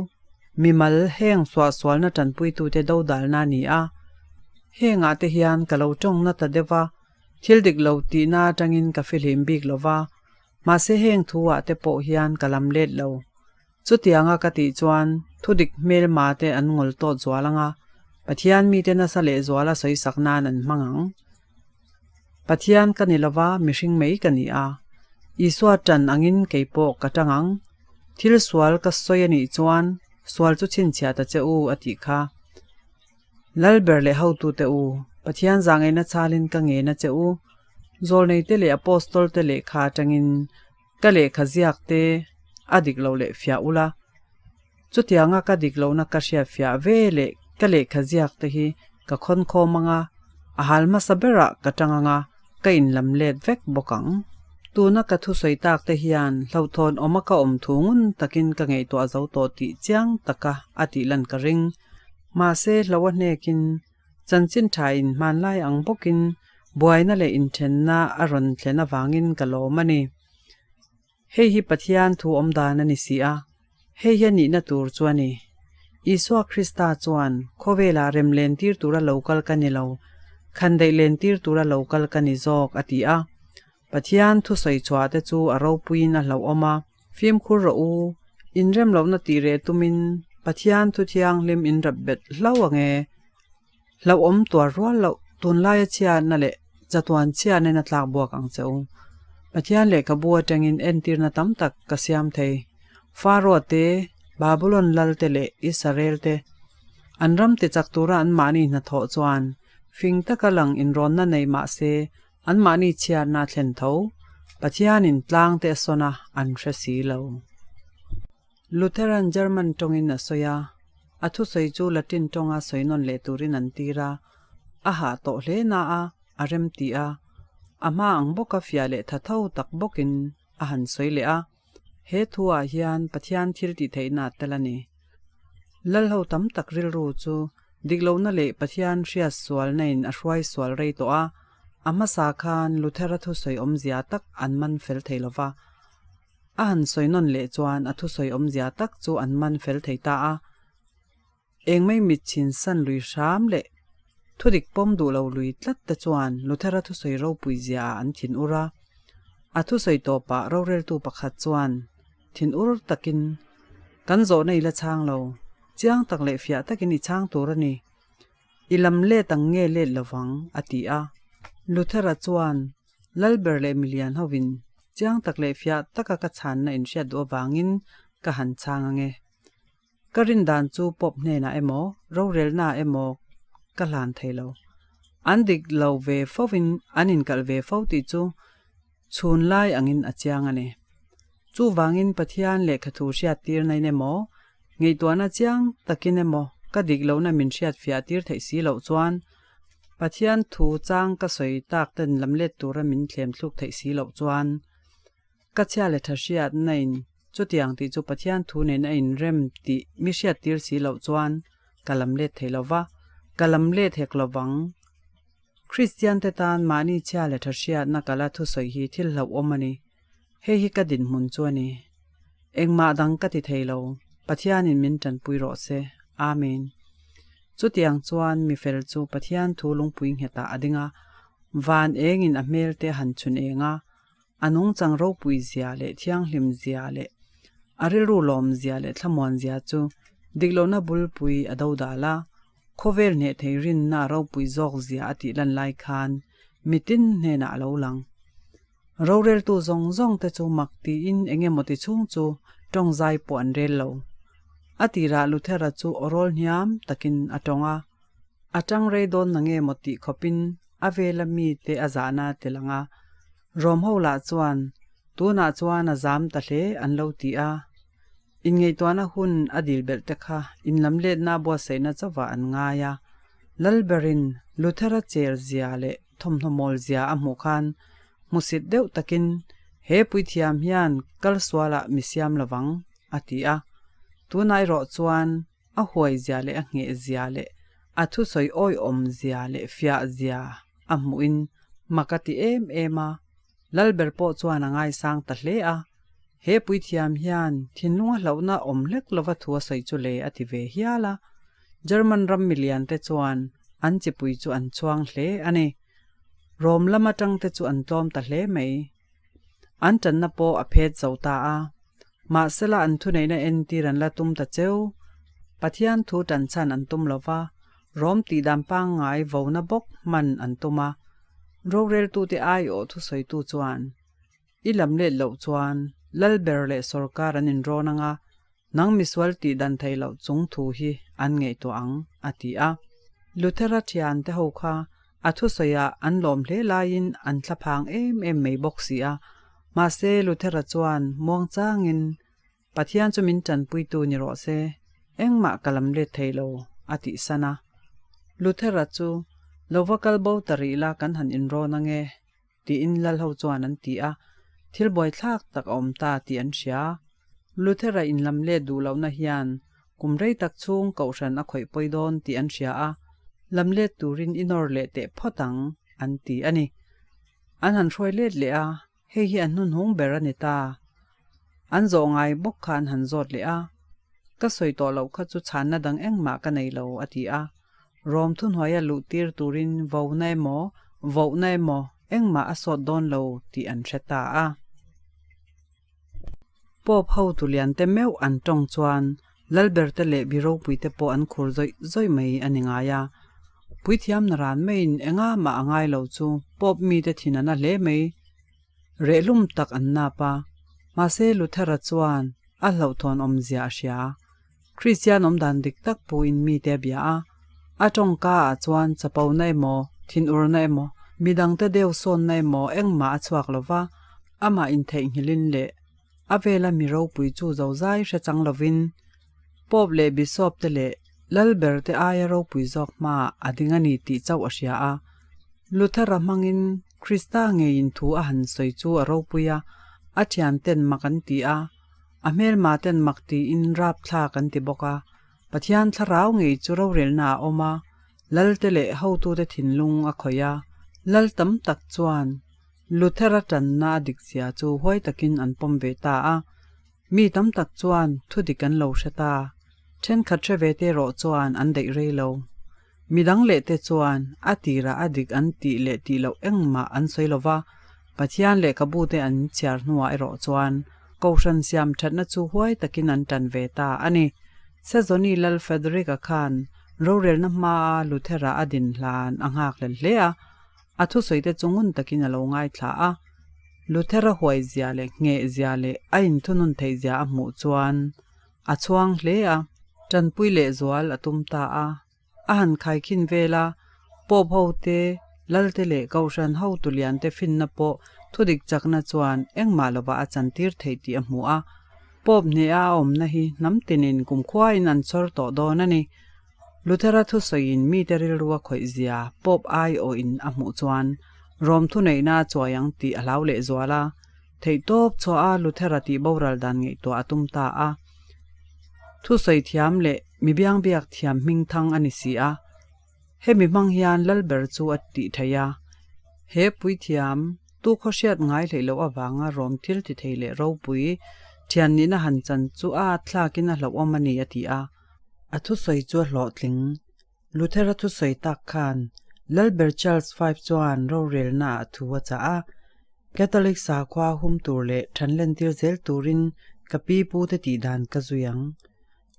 mimal heng suahsualna tanpuitute dodalna a ni a. Hengah te hian ka lo tawngna ta deuh va, thil dik lo tihna atangin ka fihlim bik lo va, mahse heng thu-ah te pawh hian ka lam let lo. Chutianga ka tih chuan thudik hmelma te an ngawl tawt zual anga, Pathian mite nasa leh zuala sawisak nan an hmang ang. Pathian ka ni lova, mihring mai ka ni a. Isua tan angin kei pawh ka tang ang. Thil sual ka sawi a nih chuan sual chu chhinchhiah ta che u a tih kha. Lalber leh hotute u, Pathian zahngeihna chalin ka ngen a che u. Zawlneite leh Apostol te lehkha atangin Ka lehkha ziak te a dik lo leh fiah ula, chutianga ka dik lohna ka hriat fiah ve leh ka lehkha ziak te hi ka khawn khawm anga, a hal hmasa berah ka tang anga ka inlam let vek bawk ang. Tuna ka thusawi tak te hian hlauhthawn awma ka awm thu ngun takin ka ngaihtuah zo tawh tih chiang taka a tih lan ka ring. Mahse hlo a hnekin Chanchin tha in hmanlai ang bawkin buaina leh inthenna a rawn thlen avangin ka lawm a ni. Hei hi Pathian thu awm dan a ni si a, hei hi a nihna tur chu a ni. Isua Krista chuan, Khawvelah rem lentir tura lo kal ka ni lo, khandaih lentir tura lo kal ka ni zawk, a ti a. Pathian thusawi chhuah te chu a ropuiin a hlauhawm a. Fimkhur rawh u, inrem lohna tih reh tumin Pathian thu thianghlim in rap bet hlau ang e. Hlauhawm tuar rual loh tunlaia chhiatna leh chatuan chhiatna a tlak buak ang che u. Pathian lehkhabu atangin entirna tam tak ka siam thei. Faro te, Babulon lal te leh Israel te an ram tichak tura anmahni hnathawh chuan fing taka lang inrawnna nei mah se Anmahni chhiatna a thlen tho, Pathianin tlang te a sawn a, an hre si lo. Lutheran German tawngin a sawi a, a thusawi chu Latin tawnga sawi nawn leh turin an tir a, a hah tawh hle na a, a rem ti a, a hma ang bawka fiah leh tha tho tak bawkin a han sawi leh a. He thuah hian Pathian thil tih theihna a tel a ni. Lalho tam tak rilru chu dik lohna leh Pathian hriat sualna in a hruai sual rei tawh a, a hmasa khan Luthera thusawi awmzia tak an man fel thei lo va. A han sawi nawn leh chuan a thusawi awmzia tak chu an man fel thei ta a. Eng mai mit chhin san lui hram leh thudik pawm duh lo lui tlat te chuan Luthera thusawi ropui zia ah an thin ur a. A thusawi tawpah roreltu pakhat chuan thin ur takin, Kan zawhna i la chhang lo, chiang tak leh fiah takin i chhang tur a ni. I lam let ang nge let lovang, a ti a. Luthera chuan Lalber leh milian hovin chiang tak leh fiah taka ka chhanna inhriat duh avangin ka han chhang ang e. Ka rin dan chu Pope hnenah emaw, rorelnaah emaw ka hlan thei lo. An dik lo ve fovin an inkalh ve fo tih chu chhun lai angin a chiang a ni. Chuvangin Pathian lehkhathu hriattirnain emaw, ngaihtuahna chiang takin emaw ka dik lohna min hriatfiahtir theih si loh chuan Pathian thu chang ka sawi tak ten lamlet tura min thlemthluk theih si loh chuan ka chhia leh tha hriatna in. Chutiang tih chu Pathian thu nen a inrem tih mi hriattir si loh chuan ka lam let thei lo va, ka lam let hek lo vang. Kristian te tan mahni chhia leh tha hriatna ka la thusawi hi thil hlauhawm a ni. Hei hi ka dinhmun chu a ni. Engmah dang ka ti thei lo, Pathianin min tanpui rawh se. Amen. Chutiang chuan mi fel chu Pathian thu lungpui nghetah a ding a, van engin a hmel te a han chhun eng a, a nungchang ropui zia leh thianghlim zia leh a rilru lawm zia leh thlamuan zia chu diklohna bulpui a do dal a, khawvel hneh thei rinna a ropui zawk zia a tih lan lai khan mitin hnenah a lo lang. Roreltu zawng zawng te chu mak tiin eng emaw ti chhung chu tawng zai pawh an rel lo. A tirah Luthera chu awrawl hniam takin a tawng a, a tang rei dawn na nge maw tih khawpin a vela mite a zahna a ti lang a. Rom ho lah chuan tunah chuan a zam ta hle an lo ti a. Inngaihtuahna hun a dil belh te kha inlamletna buatsaihna chauhah an ngai a. Lalberin Luthera cher zia leh thawmhnaw mawl zia a hmuh khan hmusit deuh takin he puithiam hian kal sualah mi siam lovang a ti a. Tunah erawh chuan a huai zia leh a ngheh zia leh a thusawi awihawm zia leh fiah zia a hmuhin mak a ti em em a. Lalber pawh chuan a ngaisang ta hle a, he puithiam hian thinlunga hlauhna awm hlek lova thu a sawi chu le a ti ve hial a. German ram milian te chuan an chipui chu an chhuang hle a ni. Rom lam atang te chu an tlawm ta hle mai. An tanna pawh a phet zo ta a. Mahsela an thuneihna entir an la tum ta cheu. Pathian thu tan chhan an tum lova, Rom tihdan pangngai vona bawk hman an tum a. Roreltute aiawh thusawitu chuan, I lam let loh chuan Lalber leh sawrkar an inrawn ang a, nang misual tihdan thei loh chung thu hi an ngaihtuah ang, a ti a. Luthera thiante ho kha a thusawiah an lawm hle laiin an thlaphang em em mai bawk si a. Mahse, Luthera chuan muangchangin, Pathian chu min tanpuitu ni rawh se, engmah ka lam let thei lo, a tih san a. Luthera chu, Lo va kal bo ta rih la kan han inrawn ang e, tiin Lalho chuan an ti a, thil buaithlak tak a awm ta tih an hria. Luthera inlam let duh lohna hian kum rei tak chhung kohhran a khawih pawi dawn tih an hria a, lam let turin i nawr leh teh phawt ang, an ti a ni. An han hruai let leh a, Hei hi an hnunhung ber a ni ta. An zawh ngai bawk kha an han zawt leh a. Ka sawi tawh loh kha chu chhanna dang engmah ka nei lo, a ti a. Rom thuhnuaia luh tir turin vona emaw, vohna emaw engmah a sawt dawn lo tih an hre ta a. Pope hotu liante meuh an tawng chuan Lalberte leh Biropuite pawh an khur zawih zawih mai a ni ngai a. Puithiam na ran maiin enga mah a ngai lo chu Pope mite thin a na hle mai. Rehlum tak an nap a. Mahse Luthera chuan a hlauhthawn awmzia a hria. Kristian awmdan dik tak puin mite a bia a. A tawngka ah chuan chapona emaw, thinurna emaw, midangte deu sawnna emaw engmah a chhuak lo va, amah intheihnghilhin leh a vela mi ropui chu zozai hre chang lovin Pope leh Bishop te leh Lalber te aia ropui zawk hmaah a ding a ni tih chauh a hria a. Luthera hmangin Krista ngeiin thu a han sawi chu a ropui a, a thianten mak an ti a, a hmelma ten mak tiin rapthlak an ti bawk a. Pathian thlarau ngei chu rorelna a awm a, Lalte leh hotute thinlung a khawih a, Lal tam tak chuan Luthera tanna a dikzia chu huai takin an pawm ve ta a. Mi tam tak chuan thu dik an lo hre ta. Thenkhat hre ve te erawh chuan an daih rei lo. Mi dang leh te chuan a tirah a dik an tih leh tih loh engmah an sawi lo va, Pathian lehkhabu te an chhiar hnuah erawh chuan Kohhran siam thatna chu huai takin an tan ve ta a ni. Sezoni Lal Frederick-a khan rorelna hmaa Luthera a din hlan a nghak hlel hle a, a thusawite chu ngun takin a lo ngaithla a. Luthera huai zia leh ngheh zia leh a inthunun theih zia a hmuh chuan a chhuang hle a, tanpui lehzual a tum ta a. A han khaikhin vel a, Pope ho te, Lalte leh Kohhran hotu liante finna pawh thudik chakna chuan engmah lovah a chantir theih tih a hmu a. Pope hneha a awmna hi hnam tinin kumkhuain an chhawr tawh dawn a ni. Luthera thusawiin mite rilru a khawih zia Pope aiawhin a hmuh chuan Rom thuneihna a chuai ang tih a hlau lehzual a. Theihtawp chhuah a Luthera tih boral dan ngaihtuah a tum ta a. Thusawi thiam leh mi biangbiak thiam hming thang a ni si a. Hemi hmang hian Lalber chu a tih theih a. He puithiam tu khaw hriat ngai hleih loh avanga rawm thil ti thei leh ropui thian nihna han chan chu a thlakin a hlauhawm a ni a ti a. A thusawi chu a hlawhtling. Luther-a thusawi tak khan Lalber Charles V chuan rorelna ah thu a chah a, Catholic sakhua hum tur leh thanlentir zel turin ka pi pute tih dan ka zui ang.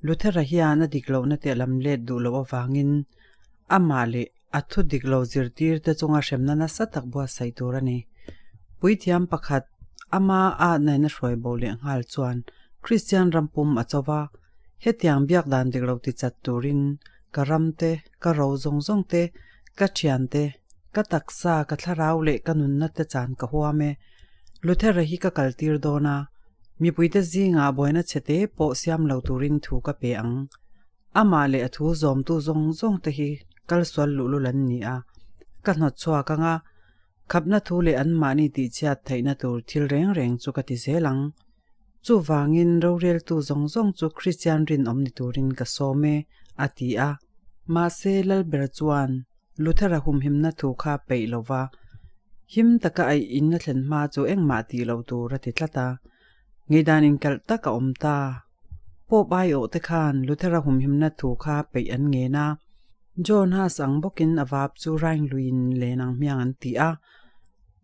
Luther-a hian a dik lohna te a lam let duh loh avangin amah leh a thu dik lo zirtir te chunga hremna nasa tak buatsaih tur a ni. Puithiam pakhat ama atnain a hruai bo leh nghal chuan Kristian ram pum a cho va, hetiang biak dan dik lo ti chat turin ka ram te, ka ro zawng zawng te, ka thian te, ka taksa, ka thlarau leh ka nunna te chan ka huam e. Luther-a hi ka kaltir dawn a, mipuite zingah buaina chhete pawh siam lo turin thu ka pe ang. Amah leh a thu zawmtu zawng zawng te hi kalsual luhlul an ni a, ka hnawt chhuak ang a, khapna thu leh anmahni tihchhiat theihna tur thil reng reng chu ka ti zel ang. Chuvangin roreltu zawng zawng chu Kristian rinawm ni turin ka sawm e, a ti a. Mahse Lalber chuan Luther-a humhimna thu kha peih lo va, him taka aih in a thlen hma chu engmah tih loh tur a ti tlat a. Ngeidan inkalh tak a awm ta. Pope aiawh te khan Luther-a humhimna thu kha peih an ngen a. John Huss ang bawkin a vap chu Rhine luiin len ang hmiang an ti a.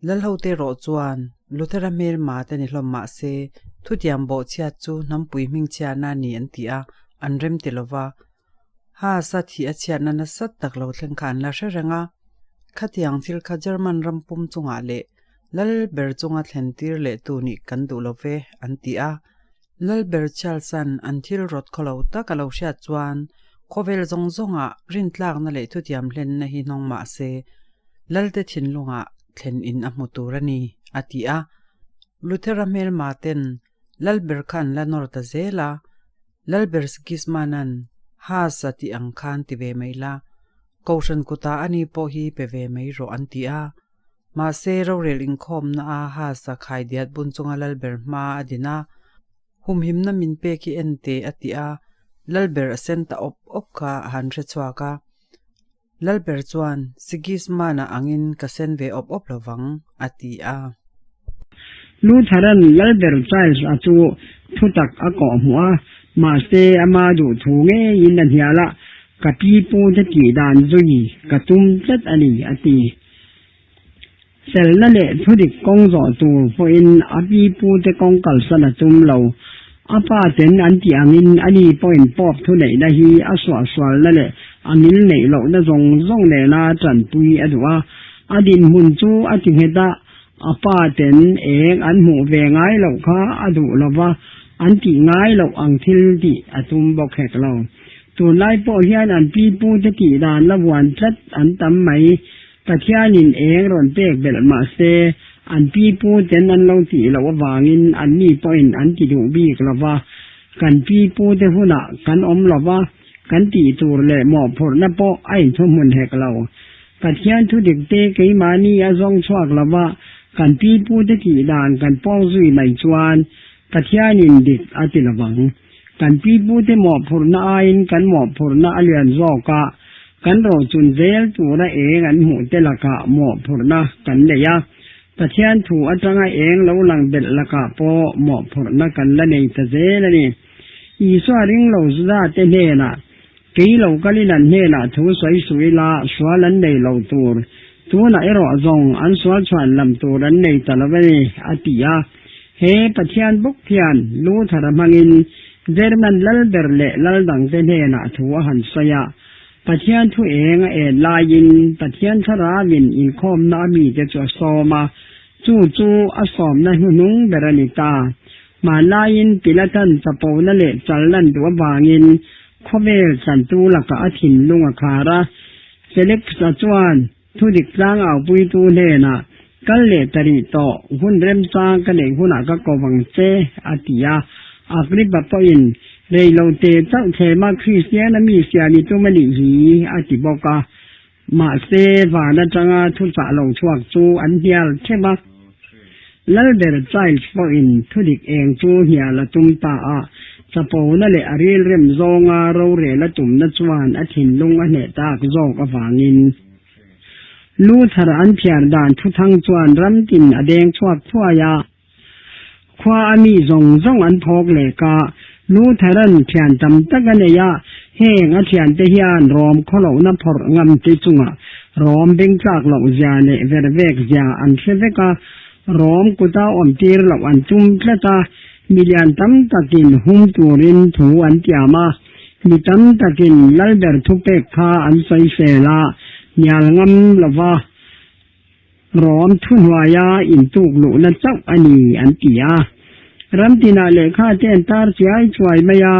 Lalhote erawh chuan Luther-a hmelma te ni hlawm mah se, thutiam bawhchhiat chu hnampui hmingchhiahna a ni an ti a, an rem ti lo va. Haas-a thih a chhiatna nasa tak lo thleng kha an la hre reng a. Khatiang thil kha German ram pum chungah leh Lalber chunga thlen tir leh tu nih kan duh lo ve, an ti a. Lalber Charles-a'n an thil rawt khaw lo tak a lo hriat chuan khawvel zawng zawngah rintlakna leh thutiam hlenna hi hnawng mah se, Lalte thinlungah thlen in a hmu tur a ni, a ti a. Luthera hmelma ten Lalber kha an la nawr ta zel a, Lalber Sigismund-a'n Haas a tih ang khan ti ve mai la, Kohhran kutah ani pawh hi pe ve mai rawh an ti a. Mahse, rorel inkhawmna a Haas-a khaidiat bun chunga Lalber hma a din a, Humhimna min pek hi en teh a ti a, Lalber a sen ta awp awp kha a han hre chhuak a. Lalber chuan, Sigismund-a angin ka sen ve awp awp lo vang, a ti a. Lutheran Lalber Charles-a chu thutak a kawh hmuh a, mahse ama duh thu ngeiin a hnial a, Ka pi pute tih dan zui ka tum tlat a ni, a ti. Felna leh thudik kawng zawh tur pawhin a pi pute kawng kalsan a tum lo. A pa ten an tih angin ani pawhin pawp thuneihna hi a suahsualna leh a ngil neih lohna zawng zawng nena tanpui a duh a. A dinhmun chu a ti nghet a, a pa ten eng an hmuh ve ngai loh kha a duh lo va, an tih ngai loh ang thil tih a tum bawk hek lo. Tunlai pawh hian an pi pute tih dan la vuan tlat an tam mai. Pathianin eng rawn pek belh mah se, an pi pu ten an lo tih loh avangin anni pawhin an ti duh bik lo va. Kan pi pu te hunah kan awm lo va, kan tih tur leh mawhphurhna pawh a inthuhmun hek lo. Pathian thu dik te keimahni a zawng chhuak lo va, kan pi pu te tih dan kan pawng zui mai chuan Pathianin dik a ti lo vang. Kan pipute mawhphurhna aiin kan mawhphurhna a lian zawk a, kan rochun zel tura eng an hmuh te lakah mawhphurhna kan nei a. Pathian thu atanga eng lo lang belh lakah pawh mawhphurhna kan la nei ta zel a ni. Isua ring lo Juda te hnenah, Kei lo kalin an hnenah thu sawi suh ila sual an nei lo tur, tunah erawh zawng an sual chhuan lam tur an nei ta lo a ni, a ti a. He Pathian bawk hian Luther-a hmangin German lalber leh lal dangte hnenah thu a han sawi a. Pathian thu eng a en laiin Pathian thlarauin inkhawmna a mite chu a sawm a, chu chu a sawmna hnuhnung ber a ni ta. Hmanlaiin Pilatan chapona leh challan duh avangin khawvel chantu lakah a thinlung a khar a. Felix-a chuan thudik tlangaupuitu hnenah, Kal leh ta rih tawh, hun remchang ka neih hunah ka ko vang che, a ti a. Agrippa pawhin, Rei lo te chauh thlema Kristiana mi siam i tum a nih hi, a ti bawk a. Mahse, van atanga thuchah lo chhuak chu an hnial theuh a. Lalber Chiles pawhin thudik eng chu hnial a tum ta a, chapona leh a rilrem zawnga rorel a tumna chuan a thinlung a hneh tak zawk avangin Luther an phiar dan thuthang chuan ramtin a deng chhuak thuai a. Khua a mi zawng zawng an thawk leh ka. Lutheran thian tam tak a nei a, heng a thiante hian rawm khawlohna phawrh ngam te chungah rawm bengtlak loh zia leh vervek zia an hre vek a, rawm kuta awm tir loh an tum tlat a, milian tam takin hum turin thu an tiam a, mi tam takin Lalber thupek kha an sawisel a, hnial ngam lova. Rawm thuhnuaia intuk luhna chauh a ni an ti a. Ram tinah lehkha te an tar chiai chuai mai a,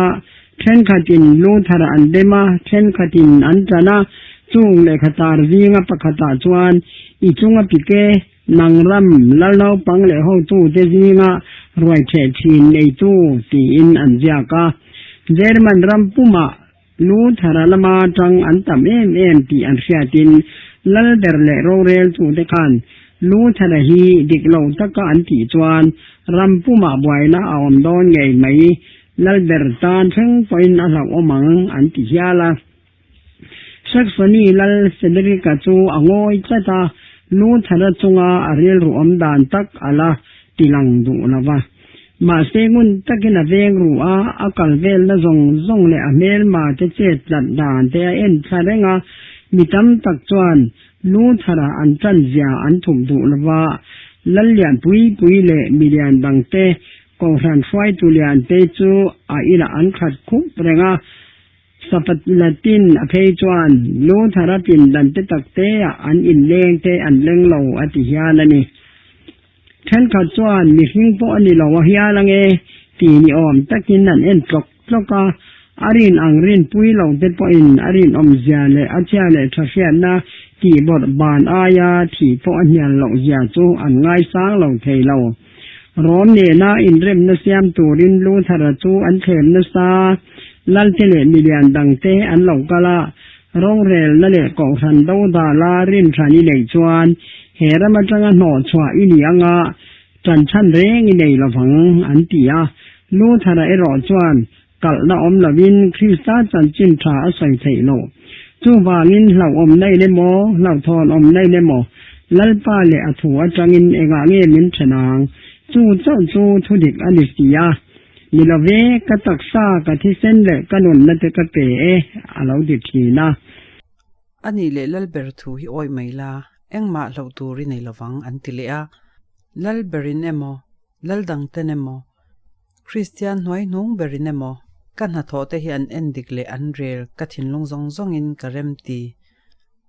thenkhatin Luther an bem a, thenkhatin an tan a, chung lehkha tar zinga pakhatah chuan i chunga pike, nang ram, lal naupang leh hotute zinga ruai theh thin neitu tiin an ziak a. German ram pumah Luthera lama tang an tam em em tih an hriatin Lalber leh roreltute khan Luthera hi dik lo taka an tih chuan ram pumah buaina a awm dawn ngei mai, Lalber tan thleng pawhin a hlauhawm ang an ti hial a. Saxony Lal Federica chu a ngawi tlat a, Luthera chunga a rilru awm dan tak a la tilang duh lo va. Mahse ngun takin a veng ru a, a kal velna zawng zawng leh a hmelma te chet tlat dan te a en thla reng a, mi tam tak chuan Luther-a an tan zia an thup duh lo va, Lallian pui pui leh milian dang te, Kohhran hruaitu lian te chu a inah an khat khup reng a, Sapat Latin a phei chuan Luther-a pindan te tak te ah an inleng te an leng lo a ti hial a ni. Thenkhat chuan mihring pawh a ni lo a hial ange tih ni awm takin an en tlawk tlawk a, a rin ang rinpui lo te pawhin a rinawmzia leh a chhia leh tha hriatna tih bawrh ban aia thih pawh a hnial loh zia chu an ngaisang lo thei lo. Rawm nena inremna siam turin Luther-a chu an thlem nasa, Lalte leh milian dangte an lo kal a, Rorelna leh kohhran dodala rinhran i neih chuan he ram atanga hnawhchhuah i ni anga tanchhan reng i nei lovang an ti a. Luther-a erawh chuan kalhna awm lovin Krista chanchin tha a sawi theih lo. Chuvangin hlauhawm nei le maw, hlauhthawn awm nei le maw, Lalpa leh a thu atangin engah nge min then ang? Chu chauh chu thudik a ni si a. Ni lo ve, ka taksa, ka thisen leh ka nunna te ka pe e, a lo ti thin a. A nih leh Lalber thu hi awih mai la, engmah hlauh tur i nei lovang, an ti leh a. Lalberin emaw, Laldangten emaw, Kristian hnuai hnung berin emaw, ka hnathawh te hi an en dik leh an rel ka thinlung zawng zawngin ka rem ti.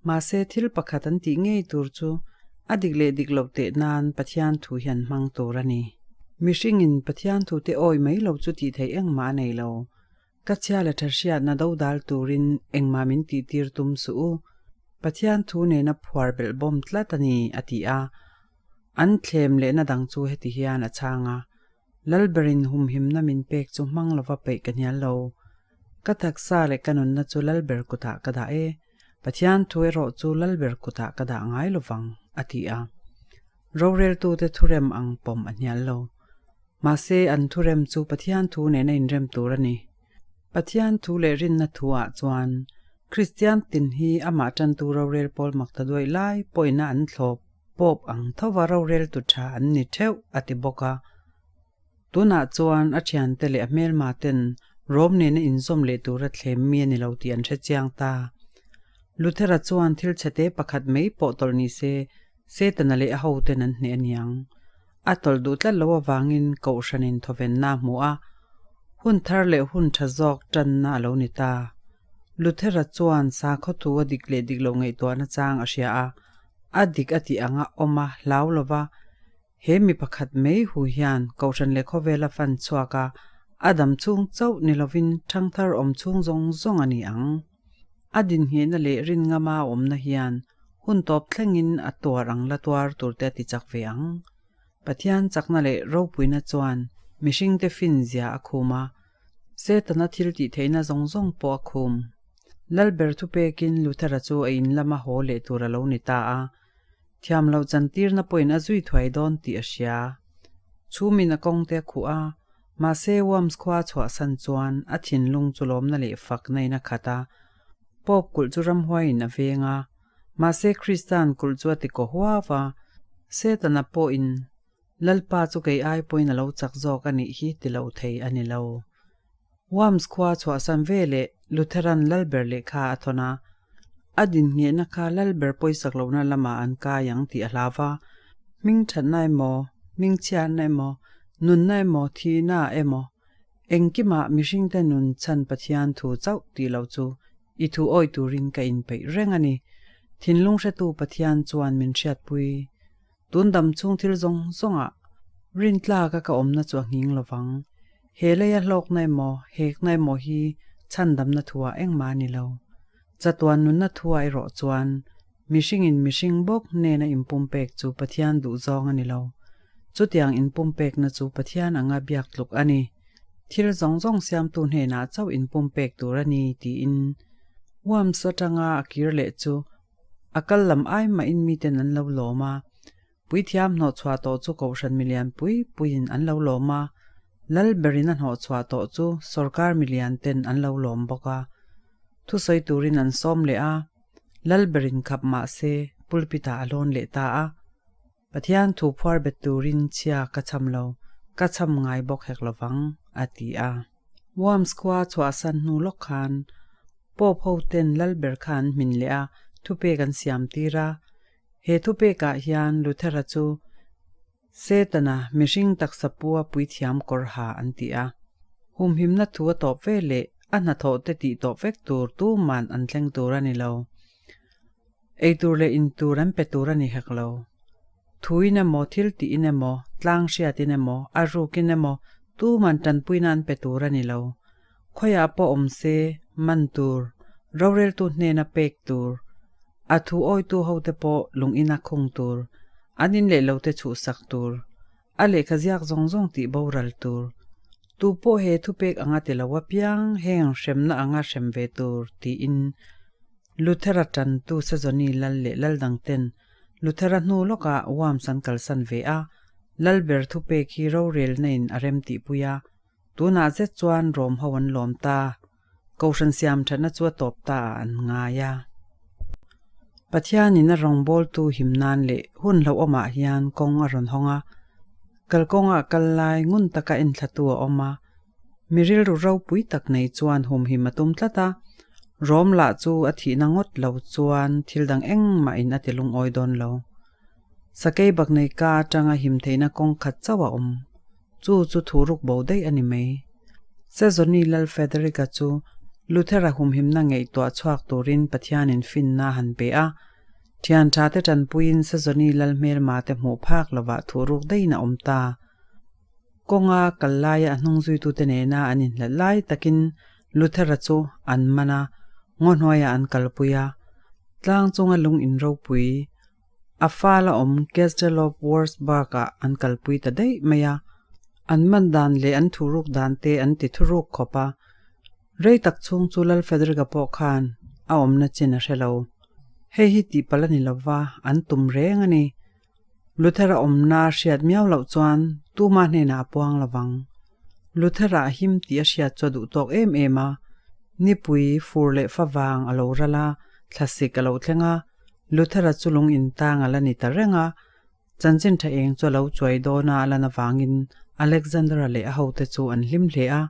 Mahse thil pakhat an tih ngei tur chu a dik leh dik loh teh nan Pathian thu hi an hmang tur a ni. Mihringin Pathian thu te awi mai lo chu tih theih engmah a nei lo. Ka chhia leh tha hriatna dodal turin engmah min tih tir tum suh u. Pathian thu nena phuar belh bawm tlat a ni, a ti a. An thlem lehna dang chu heti hian a chhang a, Lalberin humhimna min pek chu hmang lova peih ka hnial lo. Ka taksa leh ka nunna chu Lalber kutah ka dah e, Pathian thu erawh chu Lalber kutah ka dah ngai lovang, a ti a. Roreltute thurem ang pawm a hnial lo. Mahse, an thurem chu Pathian thu nena inrem tur a ni. Pathian thu leh rinna thuah chuan Kristian tin hi amah tantu rorel pawl mak ta duaih lai pawhina an thlawp pawp ang thova roreltu tha an ni theuh, a ti bawk a. Tunah chuan a thiante leh a hmelma ten Rom nena inzawm leh tura thlem mi a ni lo tih an hre chiang ta. Luthera chuan thil chhete pakhat mai pawh tawlh ni se, Setana leh a hoten an hneh a niang. A tawlh duh tlat lo avangin Kohhranin thawvenna a hmu a, hun thar leh hun tha zawk tanna a lo ni ta. Luthera chuan sakhaw thu a dik leh dik loh ngaihtuahna chang a hria a, a dik a tih anga awm a hlau lo va, he mi pakhat mai hu hian Kohhran leh khawvela fan chhuak a, a dam chhung chauh ni lovin thangthar awm chhung zawng zawng a ni ang. A dinhngehna leh rinngama a awmna hian hun tawp thlengin a tuar ang la tuar turte a ti chak ve ang. Pathian chakna leh ropuina chuan mihringte finzia a khum a, Setana thil tih theihna zawng zawng pawh a khum. Lalber thupekin Luthera chu a in lama haw leh tur a lo ni ta a, thiam loh chantirna pawhin a zui thuai dawn tih a hria. Chhumin a kawngte a khuh a, mahse Worms khua chhuahsan chuan a thinlung chu lawmna leh fakna in a khat a. Pope kulh chu ramhuaiin a veng a, mahse Krista'n kulh chu a ti kaw huau a, Setana pawhin Lalpa chu kei ai pawhin a lo chak zawk a nih hi ti lo thei a ni lo. Worms khua chhuahsan ve leh Lutheran Lalber lehkha a thawn a, a dinngehna kha Lalber pawisak lohna lamah an kai ang tih a hlau va, hming thatna emaw, hming chhiatna emaw, nunna emaw, thihna emaw, engkimah mihringte nun chhan Pathian thu chauh tih loh chu i thu awi turin ka inpeih reng a ni. Thinlung hretu Pathian chuan min hriatpui. Tun dam chhung thil zawng zawngah rintlaka ka awmna chu a nghing lovang. He leia hlawkna emaw, hekna emaw hi chhandamna thuah engmah a ni lo. Chatuan nunna thuah erawh chuan mihringin mihring bawk hnena inpumpek chu Pathian duhzawng a ni lo. Chutiang inpumpekna chu Pathian anga biak tluk a ni. Thil zawng zawng siamtu hnenah chauh inpumpek tur a ni tiin Worms atanga a kir leh chu A kal lam ai mahin miten an lo lawm a, puithiam hnawhchhuah tawh chu kohhran milian pui puiin an lo lawm a, lal berin a hnawhchhuah tawh chu sorkar milian ten an lo lawm bawk a. Thusawi turin an sawm leh a, lal berin khap mah se pulpit-ah a lawn leh ta a. Pathian thu phuar bet turin chhia ka cham lo, ka cham ngai bawk hek lovang, a ti a. Worms khua chhuahsan hnu lawk khan Pope ho ten Lalber kha an hmin leh a, thupek an siam tir a. He thupekah hian Luthera chu Setana mihring taksa pua puithiam kawr ha an ti a. Humhimna thu a tawp ve leh a hnathawh te tih tawp vek tur tuman an thleng tur a ni lo. Ei tur leh in tur an pe tur a ni hek lo. Thuin emaw, thil tiin emaw, tlang hriatin emaw, a rukin emaw tuman tanpuina an pe tur a ni lo. Khawiah pawh awm se, man tur, roreltu hnena pek tur, a thu awitu hote pawh lungina khung tur, an in leh lote chhuhsak tur, a lehkha ziak zawng zawng tih boral tur. Tu pawh he thupek anga ti lo apiang heng hremna anga hrem ve tur tiin Luthera tantu Sezoni lal leh lal dangten Luthera hnu lawkah Worms an kalsan ve a, Lalber thupek hi rorelna in a rem tihpui a, tunah zet chuan Rom ho an lawm ta. Kohhran siam thatna chu a tawp ta ah an ngai a. Pathianin a rawngbawltu him nan leh hun hlauhawmah hian kawng a rawn hawng a, kalkawngah kal lai ngun taka enthlatu a awm a, mi rilru ropui tak nei chuan humhim a tum tlat a, Rom lah chu a thihna ngawt lo chuan thil dang engmahin a ti lungawi dawn lo. Sakei baknei ka atanga him theihna kawng khat chauh a awm. Chu chu thu ruk bo daih a ni mai. Sezoni Lal Frederick-a chu Luthera humhimna ngaihtuah chhuak turin Pathianin finna a han pe a. Thian tha te tanpuiin Sezoni Lal hmelma te hmuh phak lovah thu ruk daihin a awm ta. Kawnga kal laia a hnungzuitute nena an inhlat lai takin Luthera chu an man a, ngaw hnuaiah an kalpui a. Tlang chunga lung inropui A fal a awm Castle of Wurzburg-ah an kalpui ta daih mai a, an man dan leh an thuruk dan te an ti thuruk khawp a. Rei tak chhung chu Lal Frederick-a pawh khan a awmna chin a hre lo. Hei hi tihpalh a ni lova, an tum reng a ni. Luther-a awmna a hriat miau loh chuan tuma hnenah a puang lovang. Luther-a a him tih a hriat chu a duh tawk em em a, nipui fur leh favang a lo ral a, thlasik a lo thleng a, Luthera chu lung intang a la ni ta reng a, chanchin tha eng chu a lo chuai dawn a a lan avangin Alexandra leh a hote chu an hlim hle a.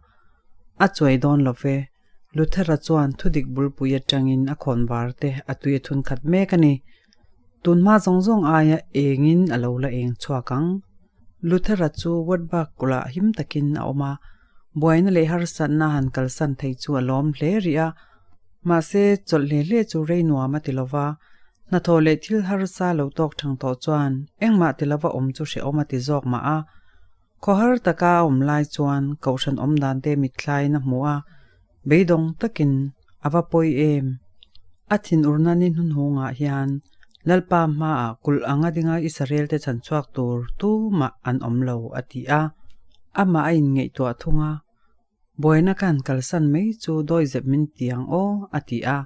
A chuai dawn lo ve, Luthera chuan thudik bulpui atangin a khawn var te a tui a thun khat mek a ni. Tunhma zawng zawng aia engin a lo la eng chhuak ang. Luthera chu Wartburg kulhah him takin a awm a, buaina leh harsatna han kalsan thei chu a lawm hle rih a. Mahse, chawlh hle hle chu rei nuam a ti lo va, hnathawh leh thil harsa lo tawk thang tawh chuan engmah ti lova awm chu hrehawm a ti zawk mah a. Khawhar taka a awm lai chuan kohhran awm dan te mitthlaiin a hmu a, beidawng takin a va pawi em. A thinurna ni hnuhnungah hian Lalpa hmaah kulh anga dinga Israel te chhanchhuak tur tumah an awm lo a ti a, amah a inngaihtuah thung a. Buaina ka han kalsan mai chu dawi zep min ti ang aw, a ti a.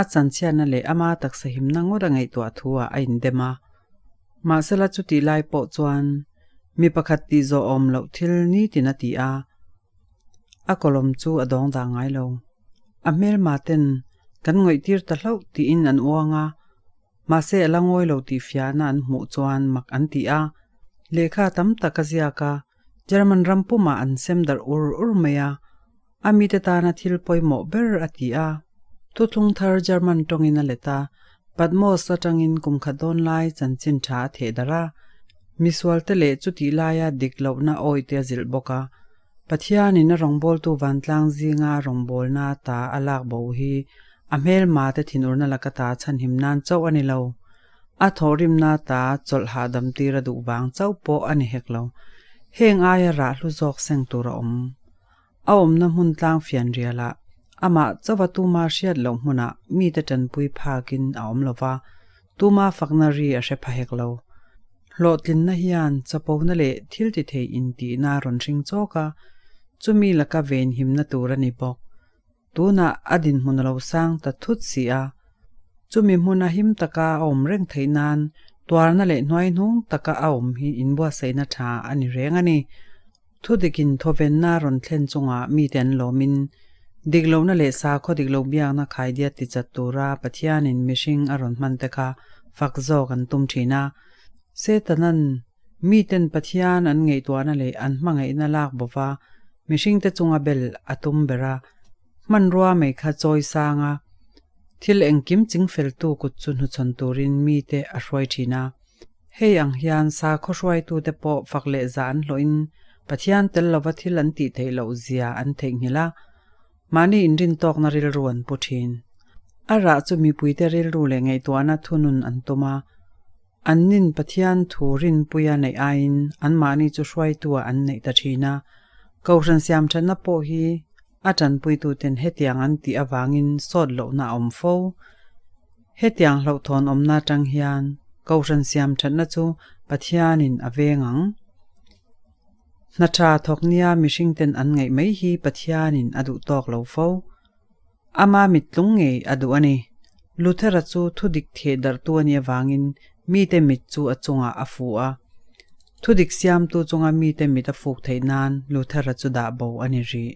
A chanchhiatna leh ama taksa himna ngawt a ngaihtuah thu ah a indem a. Mahsela chutih lai pawh chuan Mi pakhat tih zawh awm loh thil nitin a ti a, a kawlawm chu a dawng dah ngai lo. A hmelma ten kan ngawihtir ta hlauh tiin an uang a, mahse a la ngawi lo tih fiahna an hmuh chuan mak an ti a. Lehkha tam tak a ziak a, German ram pumah an sem darh ur ur mai a, a mite tana thil pawimawh ber a ti a. Thuthlung thar German tawngin a let a, Patmos atangin kum khat dawn lai chanchin tha a theh darh a, misualte leh chutih laia dik lohna awite a zilh bawk a. Pathianin a rawngbawltu vantlang zinga rawngbawlna ta a lak bo hi a hmelmate thinurna laka ta chhanhim nan chauh a ni lo. A thawhrimna ta chawlh hahdam tir a duh vang chauh pawh a ni hek lo. Heng aia rah hlu zawk seng tur a awm. A awmna hmun tlang fian rialah amah chauha tuma hriat loh hmunah mite tanpui phakin a awm lo va, tuma fakna ri a hre pha hek lo. Hlawhtlinna hian chapona leh thil ti thei intihna a rawn hring chawk a, chumi laka venhimna tur a ni bawk. Tunah a dinhmun a lo sang ta thut si a, chumi hmuna him taka a awm reng theih nan tuarna leh hnuaihnung taka a awm hi inbuatsaihna tha a ni reng a ni. Thudikin thawvenna rawn thlen chungah mite an lawmin, dik lohna leh sakhaw dik lo biakna khaidiat tichat tura Pathianin mihring a rawn hman te kha fak zawk an tum thin a. Setanan miten Pathian an ngaihtuahna leh an hmangaihna lak bova mihringte chunga bel a tum ber a, hmanrua mai kha chawi sang a, thil engkim chingfeltu kut chu hnuchhawn turin mite a hruai thin a. Hei ang hian sakhaw hruaitute pawh fak leh zah an hlawhin Pathian tel lova thil an tih theih loh zia an theihnghilh a, mahni inrintawkna rilru an pu thin. A rah chu mipuite rilru leh ngaihtuahna thunun an tum a, an nin Pathian thu rinpuia neih aiin anmahni chu hruaitua an neih ta thin a. Kohhran siamthatna pawh hi a tanpuituten hetiang an tih avangin sawt lohna a awm fo. Hetiang hlauhthawn awmna atang hian Kohhran siam thatna chu Pathianin a veng ang. Hna tha thawk nia mihringten an ngaih mai hi Pathianin a duh tawk lo fo. Ama mittlung ngei a duh a ni. Luthera chu thudik theh darhtu a nih avangin mite mit chu a chungah a fu a. Thudik siamtu chunga mite mit a fuk theih nan Luthera chu dah bo a ni rih.